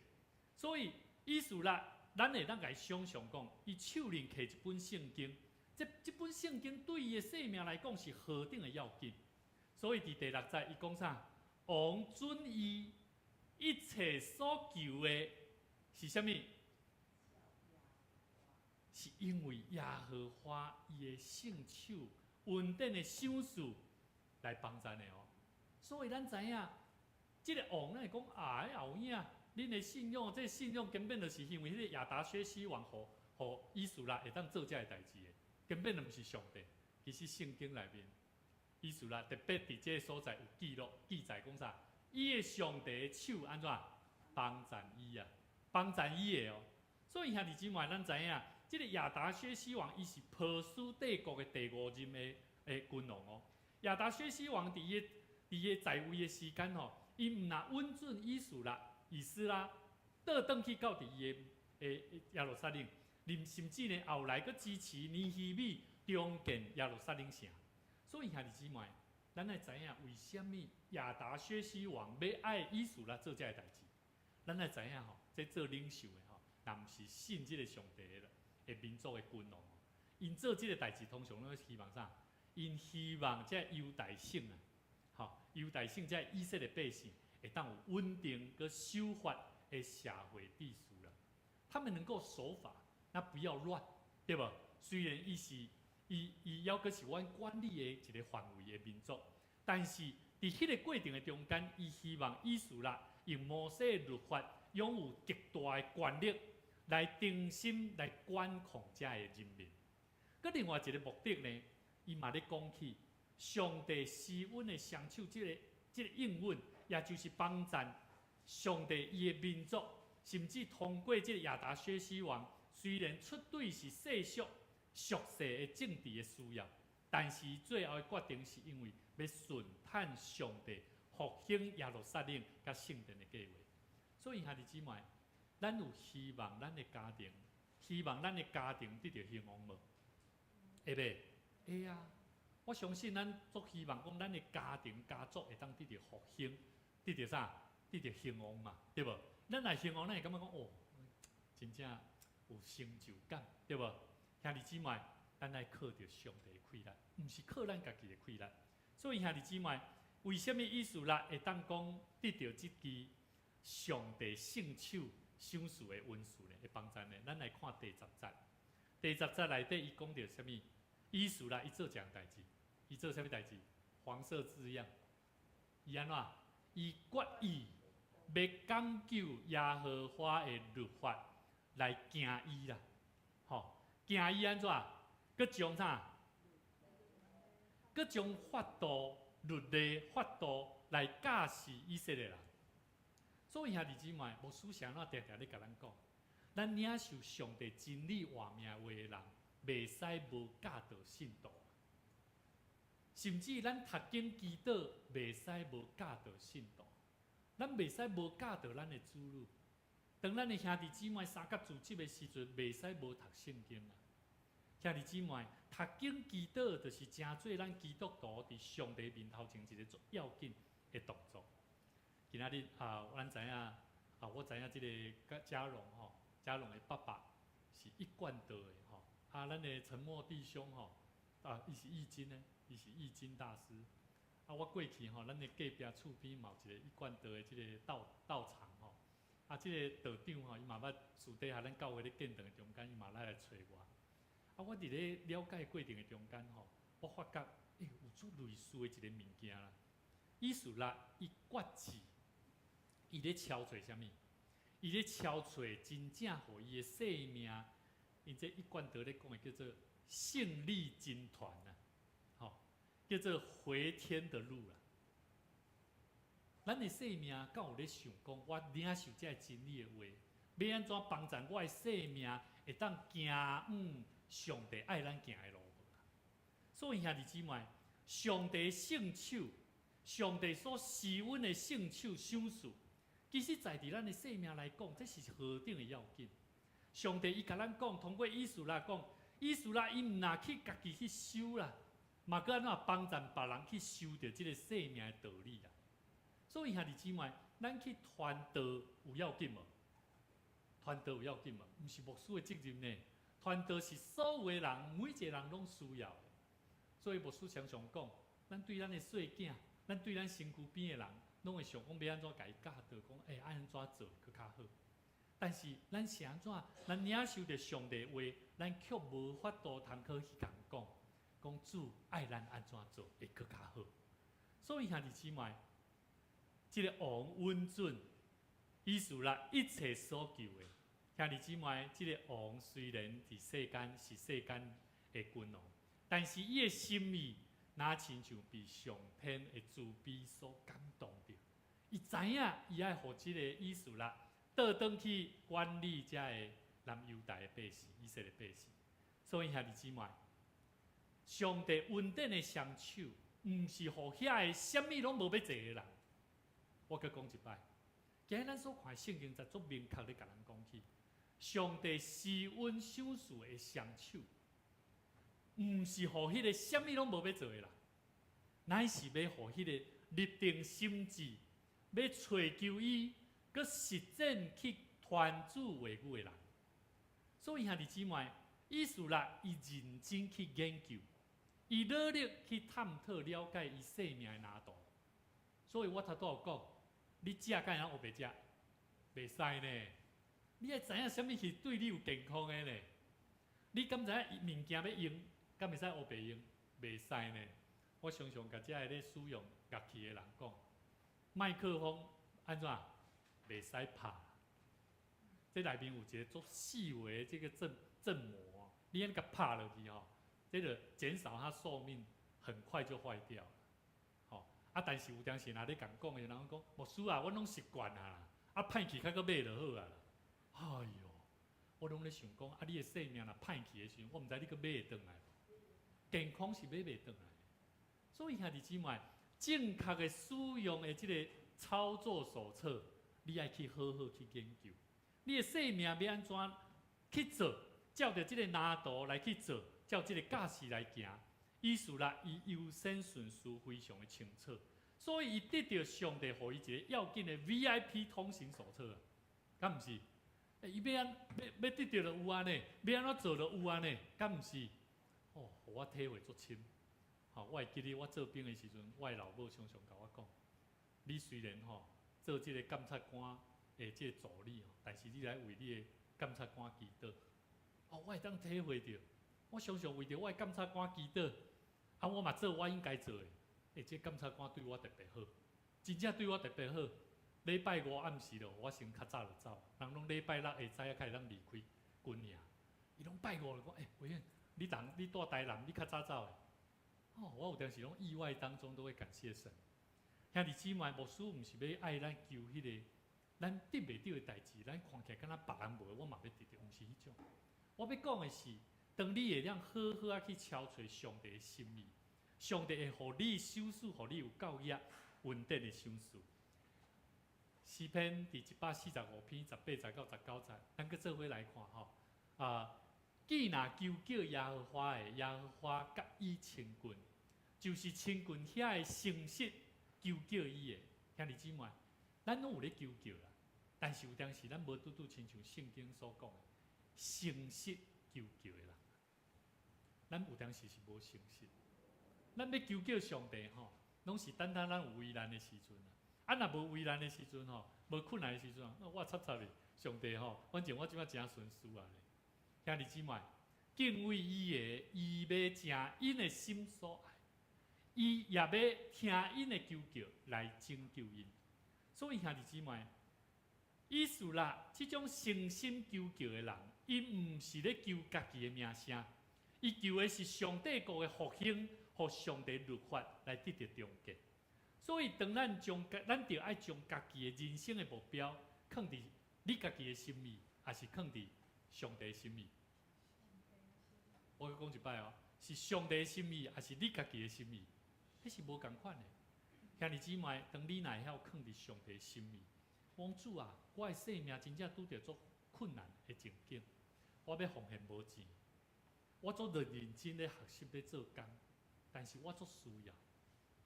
所以以斯拉，咱會當共伊想象講，伊手裡提一本聖經，這本聖經對伊的生命來講是何等的要緊。所以佇第六節，伊講啥？王准伊一切所求的是啥物？是因為耶和華伊的聖手恩典的賞賜來幫贊的哦。所以咱知影，這个王咱會講啊，後影，恁的信仰，這个信仰根本就是因為彼个亞達薛西王予以斯拉會當做這个代誌的，根本就毋是上帝。其實聖經內面，以斯拉特別佇這个所在有記錄記載講啥？伊的上帝的手按怎幫贊伊啊？幫贊伊的哦。所以兄弟姊妹，咱知影，這个亞達薛西王伊是波斯帝國的第五任的君王哦。亞達薛西王佇伊在位的時間吼，伊毋若允准以斯拉、以斯拉倒轉去到佇伊的耶路撒冷，甚至呢後來閣支持尼希米重建耶路撒冷城。所以兄弟姊妹，咱愛知影為啥物亞達薛西王欲愛以斯拉做這个代誌？咱愛知影吼，這做領袖的吼，若毋是信這个上帝的民族的君王，𪜶做這个代誌，通常攏希望啥？𪜶希望這猶大省啊，吼，猶大省這以色列百姓會當有穩定閣守法的社會秩序啦。他們能夠守法，那不要亂，對無？雖然伊是伊猶閣是阮管理的一个範圍的民族，但是佇彼个過程的中間，伊希望以斯拉用摩西的律法，擁有極大的權力來重新來管控遮的人民。閣另外一个目的呢，伊嘛咧講起上帝施恩的雙手，這个應允，也就是幫贊上帝伊的民族，甚至通過這个亞達薛西王，雖然出對是世俗俗世的政治的需要，但是最後的決定是因為欲順趁上帝復興耶路撒冷佮聖殿的計劃。所以兄弟姊妹，咱有希望咱的家庭，希望咱的家庭得著興旺無？會袂？會啊！我相信咱足希望講，咱的家庭家族會當得著復興，得著啥？得著興旺嘛，對無？咱若興旺，咱會感覺講哦，真正有成就感，對無？兄弟姊妹，咱愛靠著上帝的氣力，毋是靠咱家己的氣力。所以兄弟姊妹，為啥物以斯拉會當講得著這支上帝聖手賞賜的恩賜呢？會幫贊呢？咱來看第十節，第十節內底伊講著啥物？以斯拉伊做一項代誌，伊做啥物代誌？黃色字樣，伊按怎？伊決意欲講究耶和華的律法來行伊啦，吼，行伊按怎？閣將啥？閣將法度、律例、法度來教示以色列人。所以兄弟姊妹，牧師是按怎定定咧共咱講，咱領受上帝真理活命話的人，袂使無教導信徒。甚至咱讀經祈禱，袂使無教導信徒。咱袂使無教導咱的子女。當咱的兄弟姊妹三甲組織的時陣，袂使無讀聖經啊。兄弟姊妹，讀經祈禱就是成做咱基督徒佇上帝面頭前一个足要緊的動作。今仔日啊，咱知影啊，啊，我知影這个嘉榮吼，嘉榮的爸爸是一貫道的吼。啊，咱的陳默弟兄吼，啊，伊是易經呢，伊是易經大師。啊，我過去吼，咱的隔壁厝邊嘛有一個一貫道的這个道場吼。啊，這个道長吼，伊嘛捌私底下咱教會咧見證的中間，伊嘛來揣我。啊，我佇咧了解過程的中間吼，我發覺，欸，有足類似的一個物件啦。以斯拉伊決志，伊咧敲揣啥物？伊咧敲揣真正予伊的生命，𪜶這一貫道咧講的叫做勝利軍團啊，吼，叫做回天的路啦。咱的生命敢有咧想講，我領受這個真理的話，欲按怎幫助我的生命會當行往上帝愛咱行的路無？所以兄弟姊妹，上帝聖手，上帝所施恩的聖手賞賜，其實在佇咱的生命來講，這是何等的要緊。上帝伊共咱講，通過以斯拉講，以斯拉伊毋若去家己去修啦，嘛閣按怎幫助別人去修著這个生命的道理啦。所以兄弟姊妹，咱去傳道有要緊無？傳道有要緊無？毋是牧師的責任呢。傳道是所有的人，每一個人攏需要的。所以牧師常常講，咱對咱的細囝，咱對咱身軀邊的人，攏會想講欲按怎共伊教導，講欸按怎做閣較好。但是咱是按怎？咱領受著上帝話，咱卻無法度通去去共講，講主愛咱按怎做會閣較好。所以兄弟姊妹，這个王允准以斯拉一切所求的。兄弟姊妹，這个王雖然佇世間是世間的君王，但是伊的心意，若親像被上天的慈悲所感動著。伊知影伊愛予這个以斯拉倒轉去管理遮个南猶大的百姓、以色列百姓。所以兄弟姊妹，上帝恩典的雙手，毋是予遐个啥物攏無欲做的人。我閣講一擺，今日咱所看的聖經，就足明確咧共咱講起，上帝施恩賞賜的雙手，毋是予彼个啥物攏無欲做的人，乃是欲予彼个立定心志，欲揣求伊，閣實踐去傳主話語的人。所以兄弟姊妹，以斯拉伊認真去研究，伊努力去探討了解伊生命的藍圖。所以我頭拄有講，你食敢會當烏白食？袂使呢。你愛知影啥物是對你有健康的呢？你敢知影物件欲用，敢會使烏白用？袂使呢。我常常共遮个咧使用樂器的人講，麥克風按怎？袂使拍。這內面有一个足細微的這个振膜，你按呢共拍落去吼，這个減少它壽命，很快就壞掉了。吼，啊，但是有當時若咧共講的，人講牧師啊，我攏習慣啊啦，啊歹去較閣買就好啊啦。哎喲，我攏咧想講，啊，你的生命若歹去的時陣，我毋知你閣買會轉來無？健康是買袂轉來的。所以兄弟姊妹，正確的使用的這个操作手冊，你愛去好好去研究。你的生命欲按怎去做？照著這个藍圖來去做，照這个教示來行。以斯拉伊優先順序非常的清楚，所以伊得著上帝予伊一个要緊的 VIP 通行手冊啊，敢毋是？伊欲按欲得著就有按呢，欲按怎做就有按呢，敢毋是？哦，予我體會足深。吼，我會記得我做兵的時陣，我的老母常常共我講：你雖然吼做這个監察官的這个助理吼，但是你來為你的監察官祈禱。哦，我會當體會著，我常常為著我的監察官祈禱，啊，我嘛做我應該做的。欸，這個監察官對我特別好，真正對我特別好。禮拜五暗時就予我先較早就走，人攏禮拜六下早仔才會當離開軍營。伊攏拜五就講，欸，偉遠，你人你蹛台南，你較早走的。哦，我有當時攏意外當中都會感謝神。兄弟姊妹，牧師毋是欲愛咱求彼个咱得袂著的代誌，咱看起來敢若別人無，我嘛欲得著，毋是彼種。我欲講的是，當你會當好好仔去敲揣上帝的心意，上帝會予你賞賜，予你有夠額穩定的賞賜。詩篇佇145篇18節到19節，咱閣做伙來看吼。啊，既若求叫耶和華的，耶和華佮伊親近，就是親近遐个誠實求叫伊的。兄弟姊妹，咱攏有咧求叫啦。但是有當時咱無拄拄親像聖經所講的，誠實求叫的人，咱有當時是無誠實。咱欲求叫上帝吼，攏是等等咱有危難的時陣啊。啊，若無危難的時陣吼，無困難的時陣，我插插的上帝吼，反正我這擺誠順事啊咧。兄弟姊妹，敬畏伊的，伊欲成𪜶的心所愛，伊也欲聽𪜶的求叫來拯救𪜶。所以兄弟姊妹，以斯拉這種誠心求叫的人，伊毋是咧求家己的名聲，伊求的是上帝國的復興，予上帝律法來得著終結。所以，當咱將咱著愛將家己的人生的目標，囥佇你家己的心意，抑是囥佇上帝的心意？我閣講一擺哦，是上帝的心意，抑是你家己的心意？彼是無仝款的。兄弟姊妹，當你若會曉囥佇上帝的心意，講主啊，我的生命真正拄著足困難的情景，我欲奉獻無錢，我足認真咧學習咧做工，但是我足需要，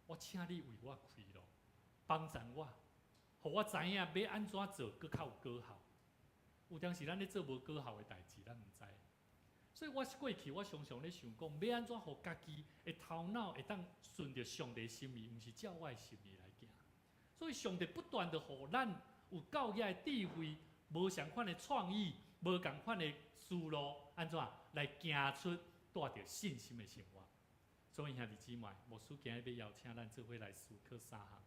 我請你為我開路，幫助我，予我知影欲按怎做，閣較有果效。有當時咱咧做無果效的代誌，咱毋知。所以我過去我常常咧想講，欲按怎予家己的頭腦會當順著上帝心意，毋是照我的心意來行。所以上帝不斷的予咱有夠遐的智慧，無仝款的創意，無仝款的思路，按怎來行出帶著信心的生活。所以兄弟姊妹，牧師今日欲邀請咱做伙來思考三項。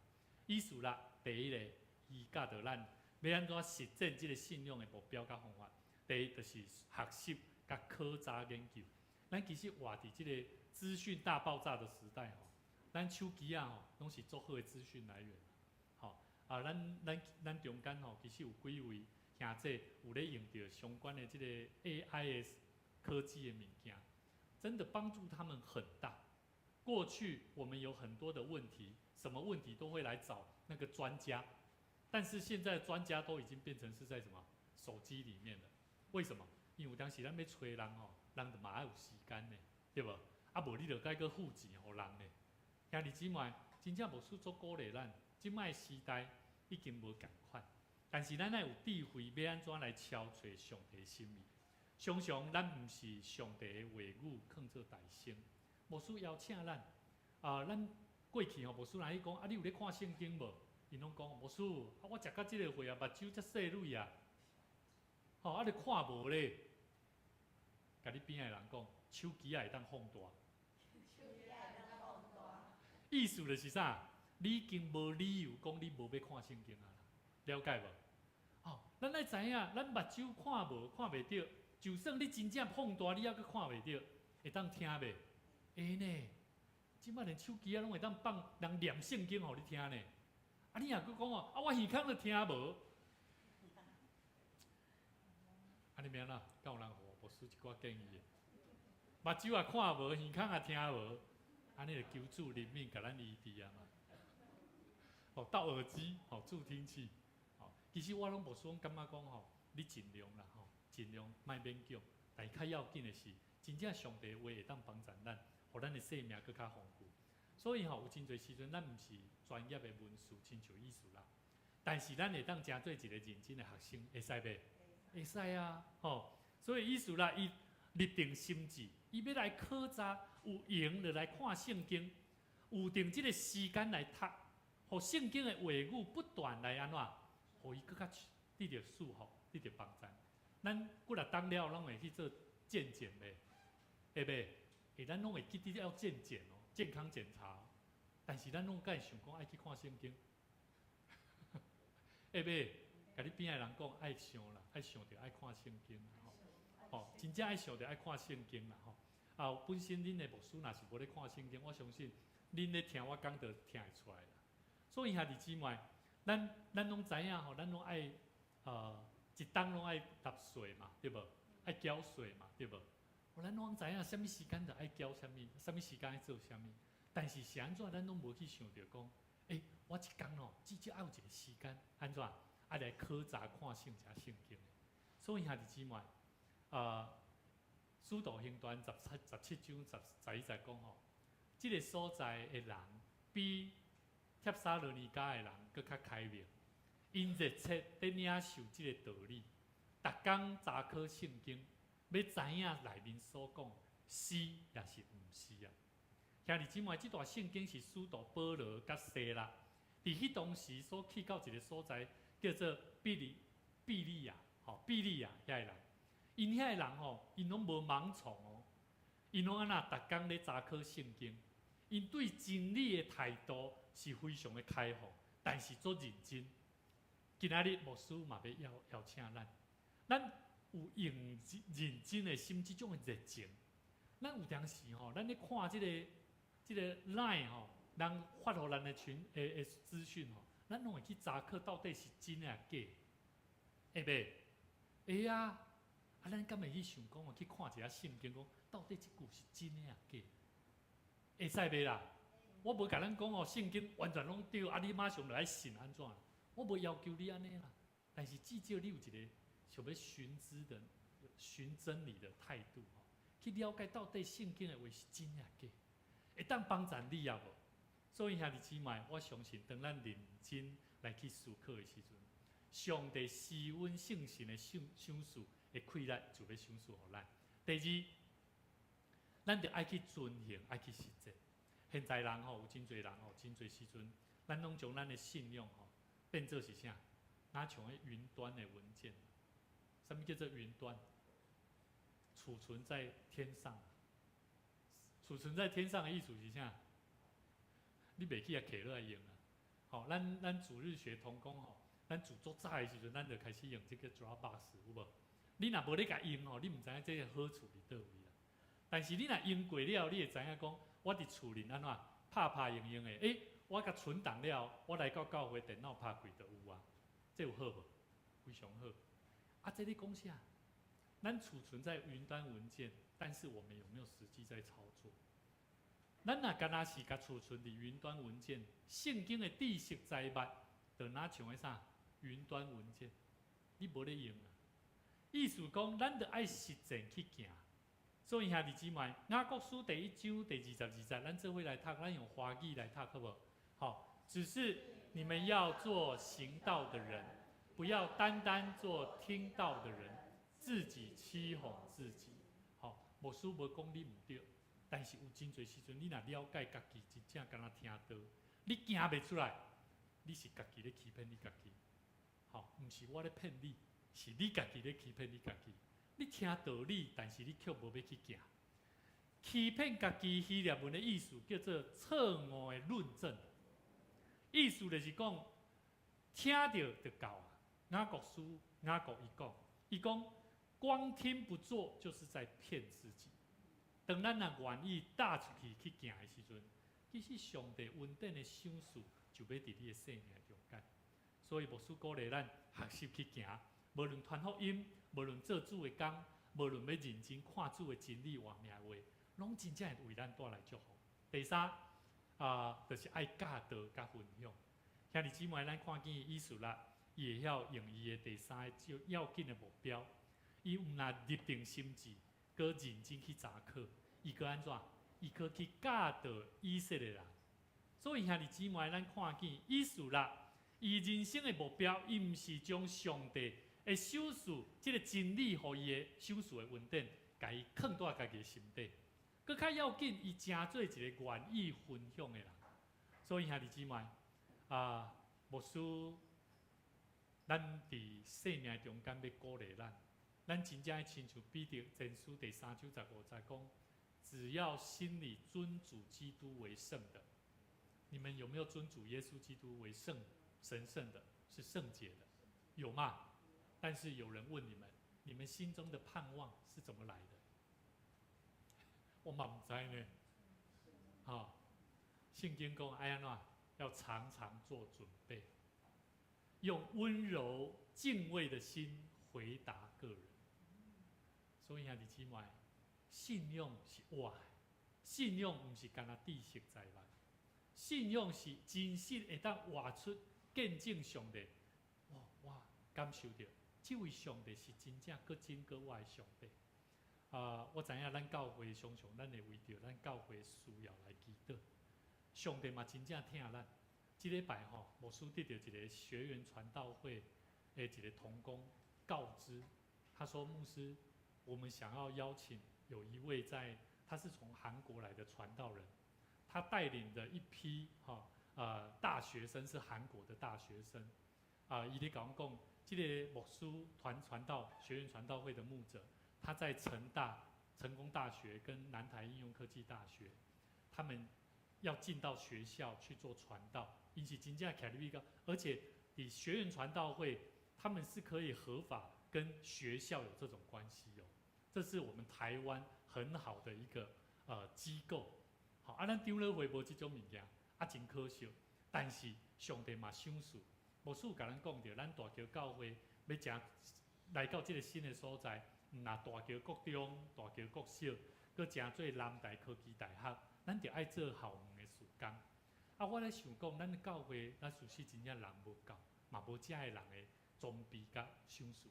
以斯拉，第一个，伊教導咱欲按怎實踐這个信仰的目標佮方法。第一，就是學習佮考查研究。咱其實活佇這个資訊大爆炸的時代吼，咱手機仔吼攏是足好的資訊來源。吼啊，咱中間吼其實有幾位兄弟有咧用著相關的這个 AI 的科技的物件，真的幫助他們很大。過去我們有很多的問題，什麼問題都會來找那個專家，但是現在專家都已經變成是在什麼手機裡面了。為什麼？因為有當時咱欲揣人吼，人就嘛愛有時間呢，對無？啊，無你就該閣付錢予人呢。兄弟姊妹，真正牧師足鼓勵咱，這擺時代已經無仝款，但是咱愛有智慧，欲按怎來敲揣上帝心意。常常咱毋是上帝的話語囥做大先。牧師邀請咱，啊，咱過去吼，牧師若去講，啊，你有咧看聖經無？𪜶攏講，牧師，啊，我食到這個歲啊，目睭遮細蕊啊，吼，啊，你看無咧？共你邊仔的人講，手機仔會當放大。手機仔會當放大。意思就是啥？你已經無理由講你無欲看聖經啊啦，了解無？哦，咱愛知影，咱目睭看無，看袂著，就算你真正放大，你猶閣看袂著，會當聽袂？會呢，這擺連手機仔攏會當放人念聖經予你聽呢。啊，你若閣講哦，啊，我耳孔都聽無，按呢欲按怎？敢有人予牧師一寡建議的？目睭也看無，耳孔也聽無，按呢就求主憐憫，共咱醫治啊嘛。哦，戴耳機，哦，助聽器，哦，其實我攏牧師攏感覺講吼，你盡量啦，吼，盡量莫勉強。但較要緊的是，真正上帝的話會當幫助咱，予咱的生命閣較豐富。所以吼，有真濟時陣，咱毋是專業的文士，親像以斯拉，但是咱會當成做一個認真的學生，會使袂？會使啊，吼！所以以斯拉伊立定心志，伊欲來考查，有閒就來看聖經，有定這个時間來讀，予聖經的話語不斷來按怎，予伊閣較得著祝福，得著幫助。咱幾若冬了，攏會去做健檢袂？會袂？欸，咱攏會記得要健檢哦，健康檢查。但是咱攏敢會想講愛去看聖經，會袂？共你邊仔的人講愛想啦，愛想著愛看聖經吼，吼，真正愛想著愛看聖經啦吼。啊，本身恁的牧師若是無咧看聖經，我相信恁咧聽我講就聽會出來啦。所以兄弟姊妹，咱攏知影吼，咱攏愛一冬攏愛納稅嘛，對無？愛繳稅嘛，對無？咱攏知影啥物時間就愛繳啥物，啥物時間愛做啥物。但是是按怎，咱攏無去想著講，欸，我一工哦，至少愛有一個時間，按怎愛來考查看聖經聖經的。所以兄弟姊妹，使徒行傳17章11節講吼，這个所在的人比帖撒羅尼迦的人閣較開明， 𪜶熱切佇領受這个道理，逐工查考聖經，欲知影內面所講是抑是毋是啊？兄弟姊妹，這段聖經是使徒保羅佮西拉佇彼當時所去到一个所在，叫做庇哩庇哩亞，吼，庇哩亞遐个人，𪜶遐个人吼，𪜶攏無盲從哦，𪜶攏按怎逐工咧查考聖經，𪜶對真理的態度是非常的開放，但是足認真。今仔日牧師嘛欲邀邀請咱，咱有用認真的心，這種的熱情。咱有當時吼，咱咧看這個 LINE 吼，人發予咱的群的的資訊吼，咱攏會去查考到底是真的抑假，會袂？會啊！啊，咱敢會去想講哦，去看一下聖經，講到底這句是真的抑假？會使袂啦？我無共咱講哦，聖經完全攏對，啊，你馬上就愛信按怎？我無要求你按呢啦，但是至少你有一个想欲尋知的、尋真理的態度吼，去了解到底聖經的話是真抑假，會當幫助你抑無？所以兄弟姊妹，我相信當咱認真來去思考的時陣，上帝施阮聖神的賞賞賜的氣力就欲賞賜予咱。第二，咱著愛去遵行，愛去實踐。現在人吼有真濟人吼，真濟時陣，咱攏將咱的信仰吼變做是啥？若像彼雲端的文件。啥物叫做雲端？儲存在天上。儲存在天上的意思是啥？你袂去遐揢落來用啊！吼，咱主日學同工吼，咱自足早的時陣，咱就開始用這个 Dropbox 有無？你若無咧共用吼，你毋知影這个好處佇佗位啦。但是你若用過了，你會知影講，我佇厝裡按怎拍拍用用的，欸，我共存檔了，我來到教會電腦拍開就有啊，這有好無？非常好。啊，這咧講啥？咱儲存在雲端文件，但是我們有沒有實際在操作？咱若敢若是共儲存佇雲端文件，聖經的知識財物，就若像彼啥雲端文件，你無咧用啊。意思講，咱著愛實踐去行。所以兄弟姊妹，雅各書第一章第22節，咱做伙來讀，咱用華語來讀好無？好，只是你們要做行道的人，不要單單做聽道的人，自己欺哄自己。好，牧師無講你毋對，但是有真濟時陣，你若了解家己真正敢若聽道，你行袂出來，你是家己咧欺騙你家己。好，毋是我咧騙你，是你家己咧欺騙你家己。你聽道理，但是你卻無欲去行。欺騙家己希臘文的意思叫做錯誤的論證。意思就是講，聽著就夠啊。雅各書雅各伊講，伊講光聽不做，就是在騙自己。當咱若願意踏出去去行的時陣，其實上帝恩典的賞賜就欲佇你的生命中間。所以牧師鼓勵咱學習去行，無論傳福音，無論做主的工，無論欲認真看主的真理活命話，攏真正會為咱帶來祝福。第三，啊，就是愛教導佮分享。兄弟姊妹，咱看見以斯拉，伊會曉用伊的第三个要緊的目標，伊毋但立定心志，閣認真去查考，伊閣按怎？伊閣去教導以色列人。所以兄弟姊妹，咱看見以斯拉，伊人生的目標，伊毋是將上帝的賞賜，這个真理予伊的賞賜的恩典，共伊囥佇家己的心底。閣較要緊，伊成做一个願意分享的人。所以兄弟姊妹，啊，牧師，咱佇生命中間欲鼓勵咱，咱真正愛親像彼得前書第三章十五節講，只要心裡尊主基督為聖的，你們有沒有尊主耶穌基督為聖、神聖的，是聖潔的？有嗎？但是有人問你們，你們心中的盼望是怎麼來的？我嘛毋知呢。好，聖經講愛按怎，要常常做準備，用溫柔敬畏的心回答各人。所以兄弟姊妹，信仰是活的，信仰毋是干焦知識財物，信仰是真實會當活出見證上帝。哇，我感受著，這位上帝是真正閣真閣活的上帝。啊，我知影咱教會常常咱會為著咱教會需要來祈禱，上帝嘛真正疼咱。這禮拜吼，牧師得著一个學園傳道會的一个同工告知，他說牧師，我們想要邀請有一位在，他是從韓國來的傳道人，他帶領的一批哈大學生是韓國的大學生，啊，伊咧共阮講，這个牧師團傳道學園傳道會的牧者，他在成大成功大學跟南台應用科技大學，他們要進到學校去做傳道，𪜶是真正徛入一個，而且佇學園傳道會，他們是可以合法跟學校有這種關係哦，這是我們台灣很好的一個機構。好，啊，咱長老會無這種物件，啊，真可惜。但是上帝嘛賞賜，牧師有共咱講著，咱大橋教會欲誠來到這个新的所在，毋若大橋國中、大橋國小，閣誠做南台科技大學，咱著愛做校園的事工。啊，我咧想講，咱教會咱事實真正人無夠，嘛無遮的人的裝備佮賞賜。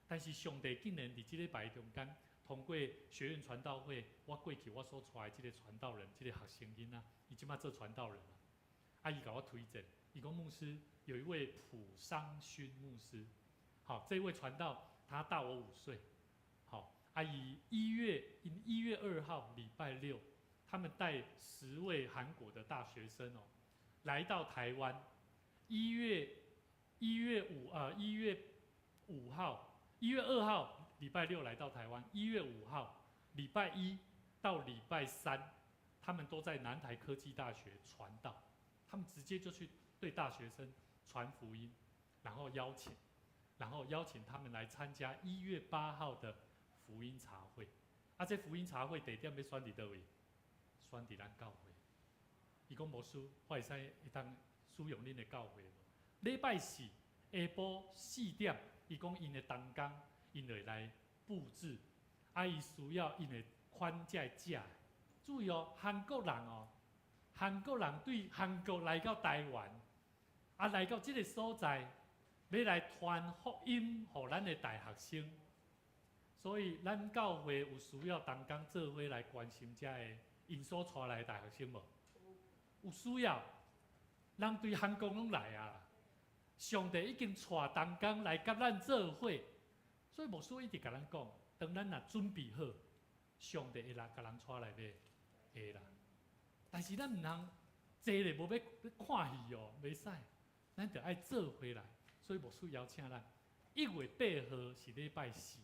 但是上帝竟然佇這禮拜中間，通過學園傳道會，我過去我所帶的這个傳道人，這个學生囡仔，伊這馬做傳道人啊。啊，伊共我推薦，伊講牧師有一位朴商勳牧師，好，這位傳道他大我5歲，好，啊，伊1月2號禮拜六，他們帶10位韓國的大學生哦，來到台灣，1月5號，1月2號禮拜六來到台灣，1月5號禮拜一到禮拜三，他們都在南台科技大學傳道，他們直接就去對大學生傳福音，然後邀請他們來參加1月8號的福音茶會。啊，這福音茶會地點欲選佇佗位？選佇咱教會。伊講牧師，我會使會當使用恁的教會無？禮拜四下晡4點，伊講𪜶的同工，𪜶會來布置。啊，伊需要𪜶會款這食。注意哦，韓國人哦，韓國人對韓國來到台灣，啊，來到這个所在，欲來傳福音予咱的大學生。所以，咱教會有需要同工做伙來關心遮个𪜶所帶來的大學生無？有需要，人對韓國攏來啊！上帝已經帶同工來佮咱做伙，所以牧師一直共咱講，當咱若準備好，上帝會來共人帶來袂？會啦。但是咱毋通坐咧無欲看戲哦，袂使，咱著愛做伙來。所以牧師邀請咱，1月8號是禮拜四，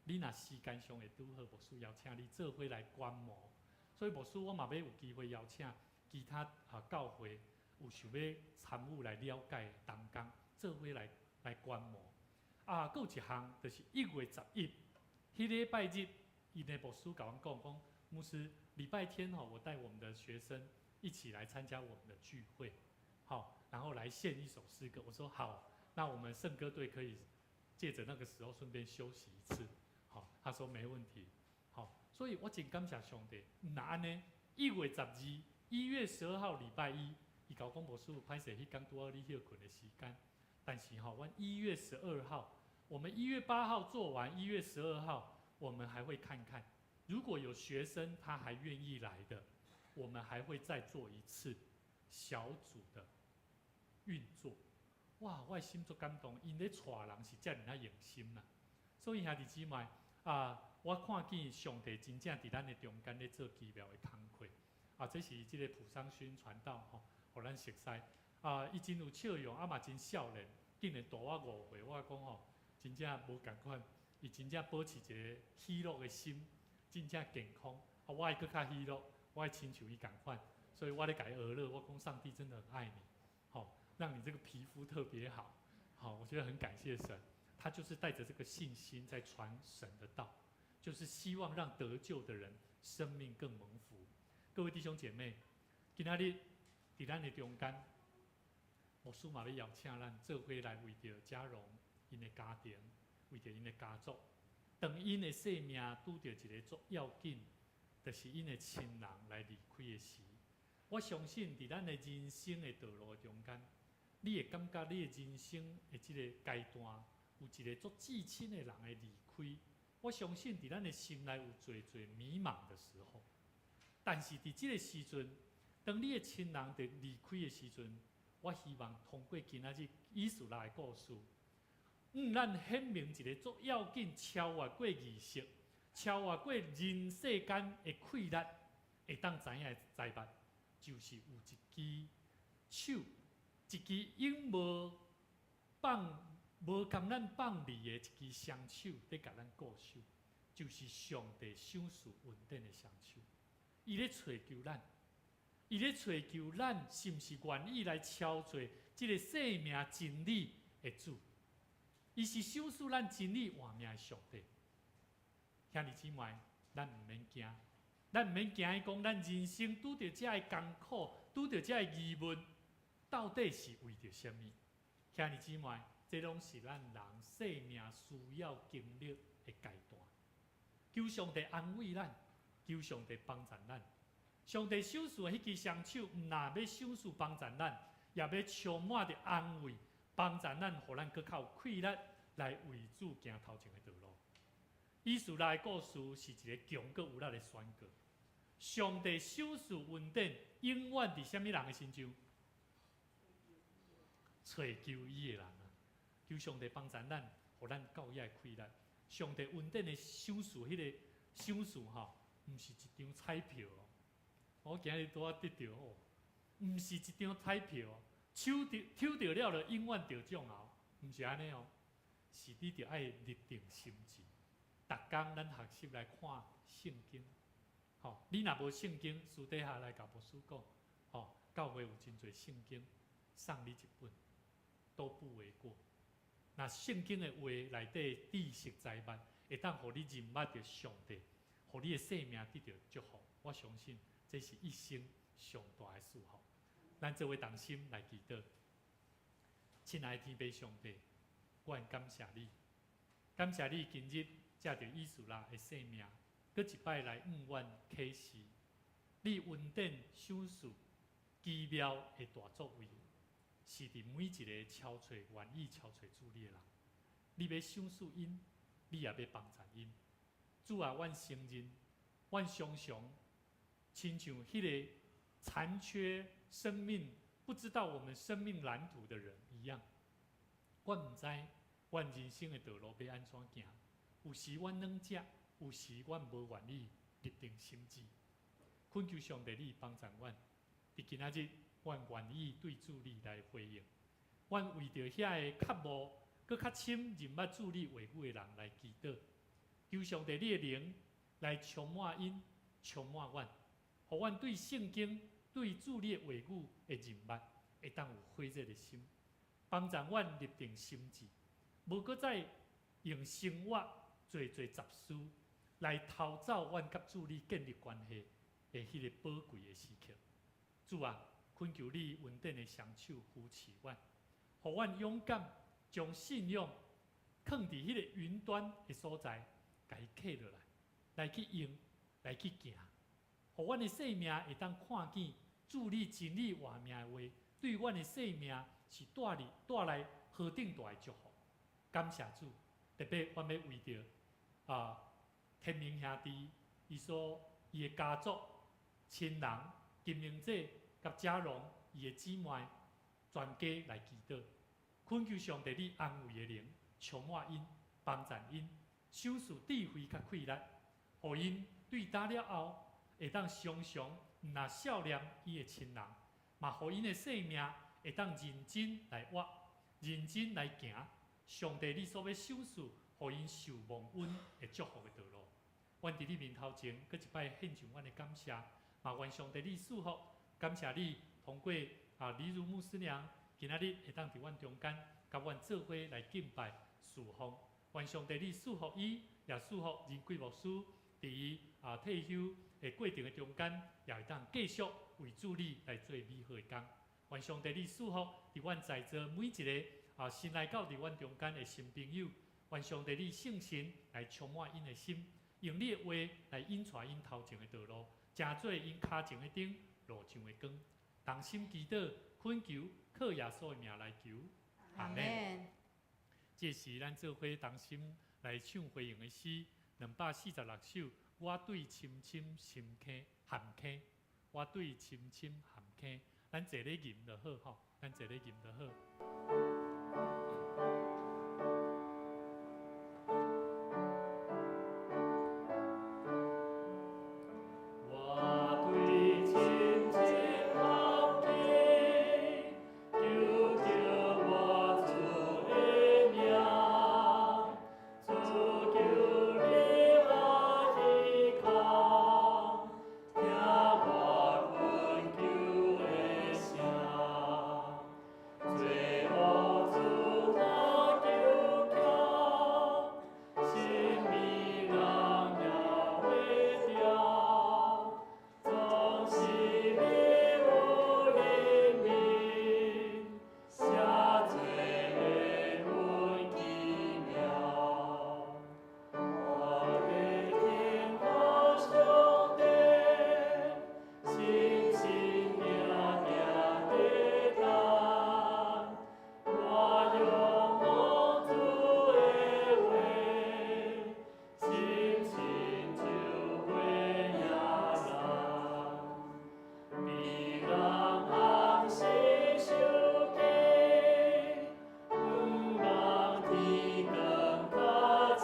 你若時間上會拄好，牧師邀請你做伙來觀摩。所以牧師我嘛欲有機會邀請其他啊教會有想欲參與來了解同工，做伙來觀摩。啊，閣有一項就是1月11，彼禮拜日，𪜶的牧師共阮講講，牧師禮拜天吼，我帶我們的學生一起來參加我們的聚會，好，然後來獻一首詩歌。我說好，那我們聖歌隊可以借著那個時候順便休息一次。好，他說沒問題。好，所以我真感謝上帝。若按呢，1月12，1月12號禮拜一，伊共我講牧師歹勢，彼工拄好你歇睏的時間。但是吼，阮一月十二號，我們1月8號做完，1月12號，我們還會看看，如果有學生他還願意來的，我們還會再做一次小組的運作。哇，我的心足感動，𪜶咧帶人是遮爾仔用心啦。所以兄弟姊妹啊，我看見上帝真正佇咱的中間咧做奇妙的工課。啊，這是這个朴商勳傳道吼，予咱熟似。啊，伊真有笑容，啊嘛真少年，竟然大我5歲。我講吼，真正無仝款，伊真正保持一个喜樂的心，真正健康。啊，我會閣較喜樂，我會親像伊仝款，所以我咧共伊學樂。我講上帝真的很愛你，吼，讓你這個皮膚特別好，好，我覺得很感謝神。他就是帶着這個信心在傳神的道，就是希望讓得救的人生命更蒙福。各位弟兄姐妹，今仔日佇咱的中間，牧師嘛欲邀請咱做伙來為著嘉榮𪜶的家庭，為著𪜶的家族，當𪜶的生命拄著一个足要緊，就是𪜶的親人來離開的時，我相信佇咱的人生的道路中間，你會感覺你的人生的這个階段有一个足至親的人的離開，我相信佇咱的心內有濟濟迷茫的時候，但是佇這个時陣，當你的親人佇離開的時陣，我希望通過今仔日以斯拉的故事，咱顯明一个足要緊、超越過儀式、超越過人世間的氣力，會當知影的財物，就是有一支手，一支永無放、無共咱放離的一支雙手，佇共咱顧守，就是上帝賞賜恩典的雙手。伊咧揣求咱，伊咧揣求咱，是毋是願意來超越這个生命真理的主？伊是賞賜咱真理活命的上帝。兄弟姊妹，咱毋免驚，咱毋免驚伊講，咱人生拄著遮的艱苦，拄著遮的疑問，到底是為著啥物？兄弟姊妹，這攏是咱人生命需要經歷的階段。求上帝安慰咱，求上帝幫助咱。上帝賞賜的彼支雙手，毋但欲賞賜幫助咱，也欲充滿著安慰，幫助咱，予咱閣較有氣力來為主行頭前的道路。以斯拉的故事是一个強閣有力的宣告。上帝賞賜恩典，永遠佇啥物人的身上？揣求伊的人啊！求上帝幫助咱，予咱夠遐的氣力。上帝恩典的賞賜，彼个賞賜吼，毋是一張彩票哦。我今日拄仔得著哦，毋是一張彩票哦，抽著抽著了就永遠得獎哦，毋是按呢哦，是你著愛立定心志，逐工咱學習來看聖經。吼，你若無聖經，私底下來共牧師講，吼，教會有真濟聖經，送你一本，都不為過。若聖經的話內底知識財物，會當予你認捌著上帝，予你的生命得著祝福。我相信這是一生上大的祝福。咱做伙同心來祈禱，親愛的天父上帝，我感謝你，感謝你今日藉著以斯拉的生命，閣一擺來向阮啟示你恩典賞賜奇妙的大作為，是佇每一个超揣願意超揣主你的人，你欲賞賜𪜶，你也欲幫助𪜶。主啊，阮承認，阮常常親像彼个殘缺生命、不知道我們生命藍圖的人一樣，阮毋知阮人生的道路欲按怎行。有時阮軟食，有時阮無願意立定心志。懇求上帝你幫助阮，佇今仔日，阮願意對主你來回應。阮為著遐个較無、閣較深認捌主你話語的人來祈禱，求上帝你的靈來充滿𪜶，充滿阮，予阮對聖經、對主你的話語的認捌，會當有火熱的心，幫助阮立定心志，無閣再用生活做做雜事來偷走阮佮主你建立關係的彼个寶貴的時刻。主啊，懇求你恩典的雙手扶持阮，予阮勇敢將信仰囥佇彼个雲端的所在，共伊揢落來，來去用，來去行，予阮的生命會當看見主你真理活命的話，對阮的生命是帶來帶來何等大的祝福。感謝主，特別阮欲為著天明兄弟，伊所伊的家族、親人、金明姐佮嘉榮伊的姊妹，全家來祈禱，懇求上帝你安慰的靈充滿𪜶，幫助𪜶，賞賜智慧佮氣力，予𪜶對今了後會當常常毋若數念伊的親人，嘛予𪜶的生命會當認真來活，認真來行。上帝你所欲賞賜，予𪜶受蒙恩的祝福的道路。阮佇你面頭前，閣一擺獻上阮的感謝，嘛願上帝你賜福，感謝你通過李如牧師娘今仔日會當佇阮中間，佮阮做伙來敬拜侍奉。願上帝你賜福伊，也賜福仁貴牧師，佇伊退休的過程的中間，也會當繼續為主你來做美好的工。願上帝你賜福佇阮在座每一个新來到佇阮中間的新朋友，願上帝你聖神來充滿𪜶的心，用你的話來引帶𪜶頭前的道路，成做𪜶跤前的燈，路上的光。同心祈禱，懇求靠耶穌的名來求，阿們。這時咱做伙同心來唱回應的詩，246首。我對深深深坑陷坑，我對深深陷坑，咱坐咧吟就好吼，咱坐咧吟就好。我对亲情好奇，求着我主的名，主求你阿依靠，听我恳求的声，罪恶主若求巧，心美人也袂掉。总是你有怜悯，写做的阮奇妙。我的天父上帝，心心定定地等，我仰望主的话，信心就会赢人。比人红是受低，毋望天光较浅。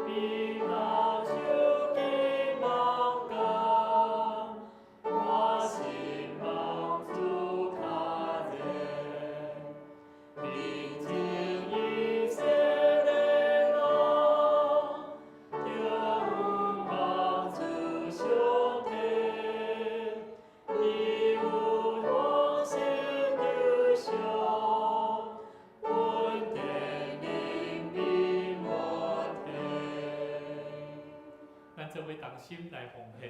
比人手机望光，我心望主较热。宁静以色列路，仰望主上帝，伊有丰盛救赎，稳定人民无体。咱做伙同心来奉献。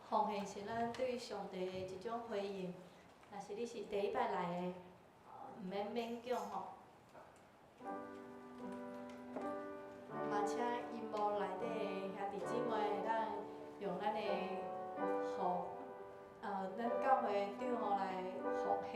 奉献是咱对上帝的一種回應。若是你是第一擺來的，毋免勉強吼。嘛，請熒幕內底的兄弟姊妹會當用咱的戶，咱教會的帳戶來奉獻。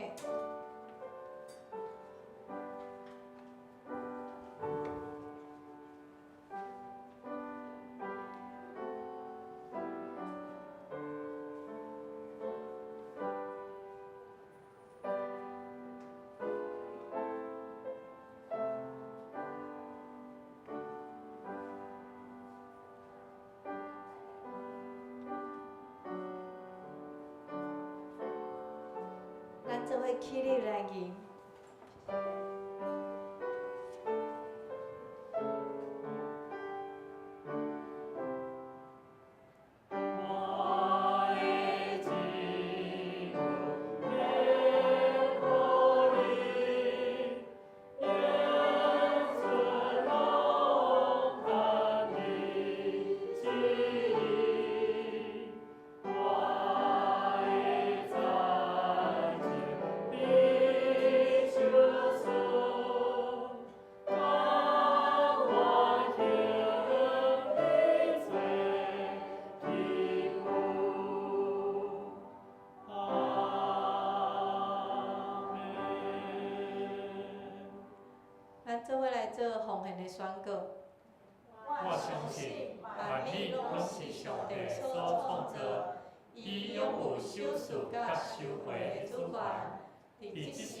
咱做伙起立來吟。我的只有天父你，永存拢等你旨意。我的财情你相赐，甘愿行你做器具。阿们。咱做伙來做奉獻的宣告。我相信萬物攏是上帝所創造，伊擁有賞賜佮收回的主權。佇這時，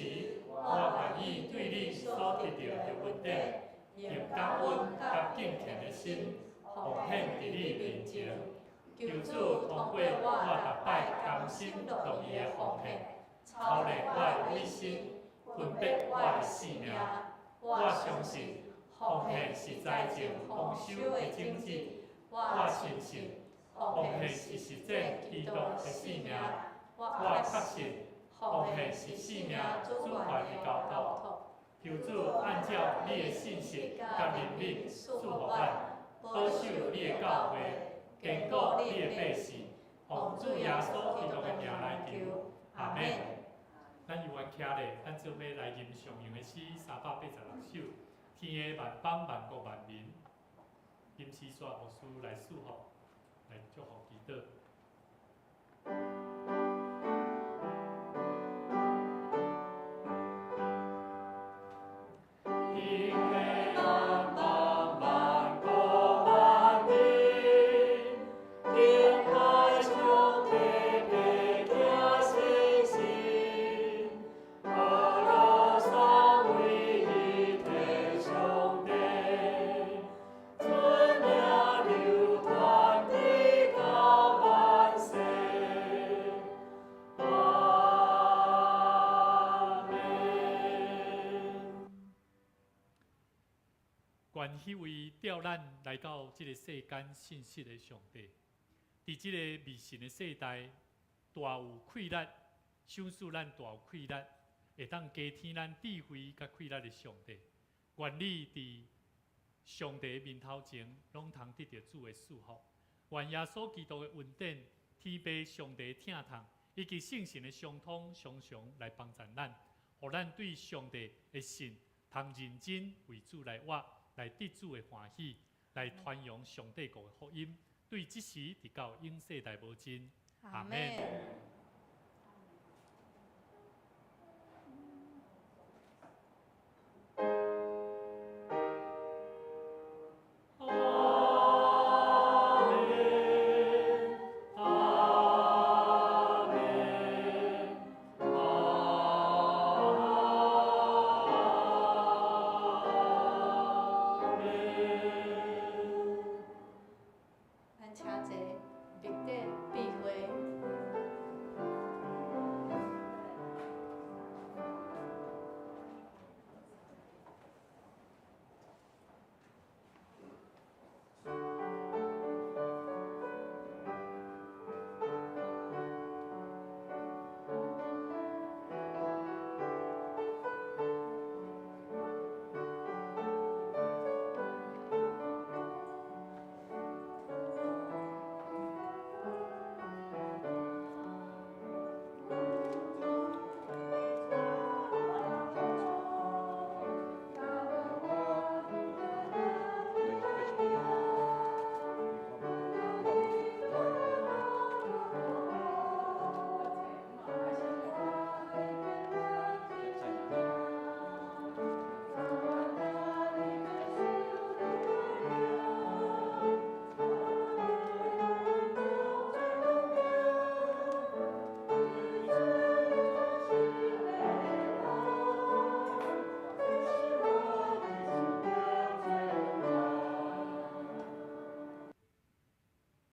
我願意對你所得著的恩典，用感恩佮敬虔的心，奉獻佇你面前。求主通過我逐擺甘心樂意的奉獻，操練我的委身，分別我的性命。我相信奉獻是財政豐收的種子。我深信奉獻是實踐基督的性命。我確信奉獻是性命主權的交託。求主按照你的信實佮憐憫賜予咱，保守你的教會，堅固你的百姓。奉主耶穌基督的名來求，阿們。咱猶原徛咧，咱做伙來吟上用的詩386首，天的萬邦萬國萬民，金絲刷牧師來祝福，來祝福祈禱。天的萬邦萬國萬民，天下願彼位召咱來到這个世間信實的上帝，佇這个迷信的世代，大有氣力，賞賜咱大有氣力，會當加添咱智慧佮氣力的上帝，願你佇上帝面頭前，攏通得著主的祝福。願耶穌基督的恩典、天父上帝疼痛，以及聖神的相通，常常來幫助咱，予咱對上帝的信，通認真為主來活，來得主的歡喜，來傳揚上帝國的福音，對這時直到永世代無盡。阿門。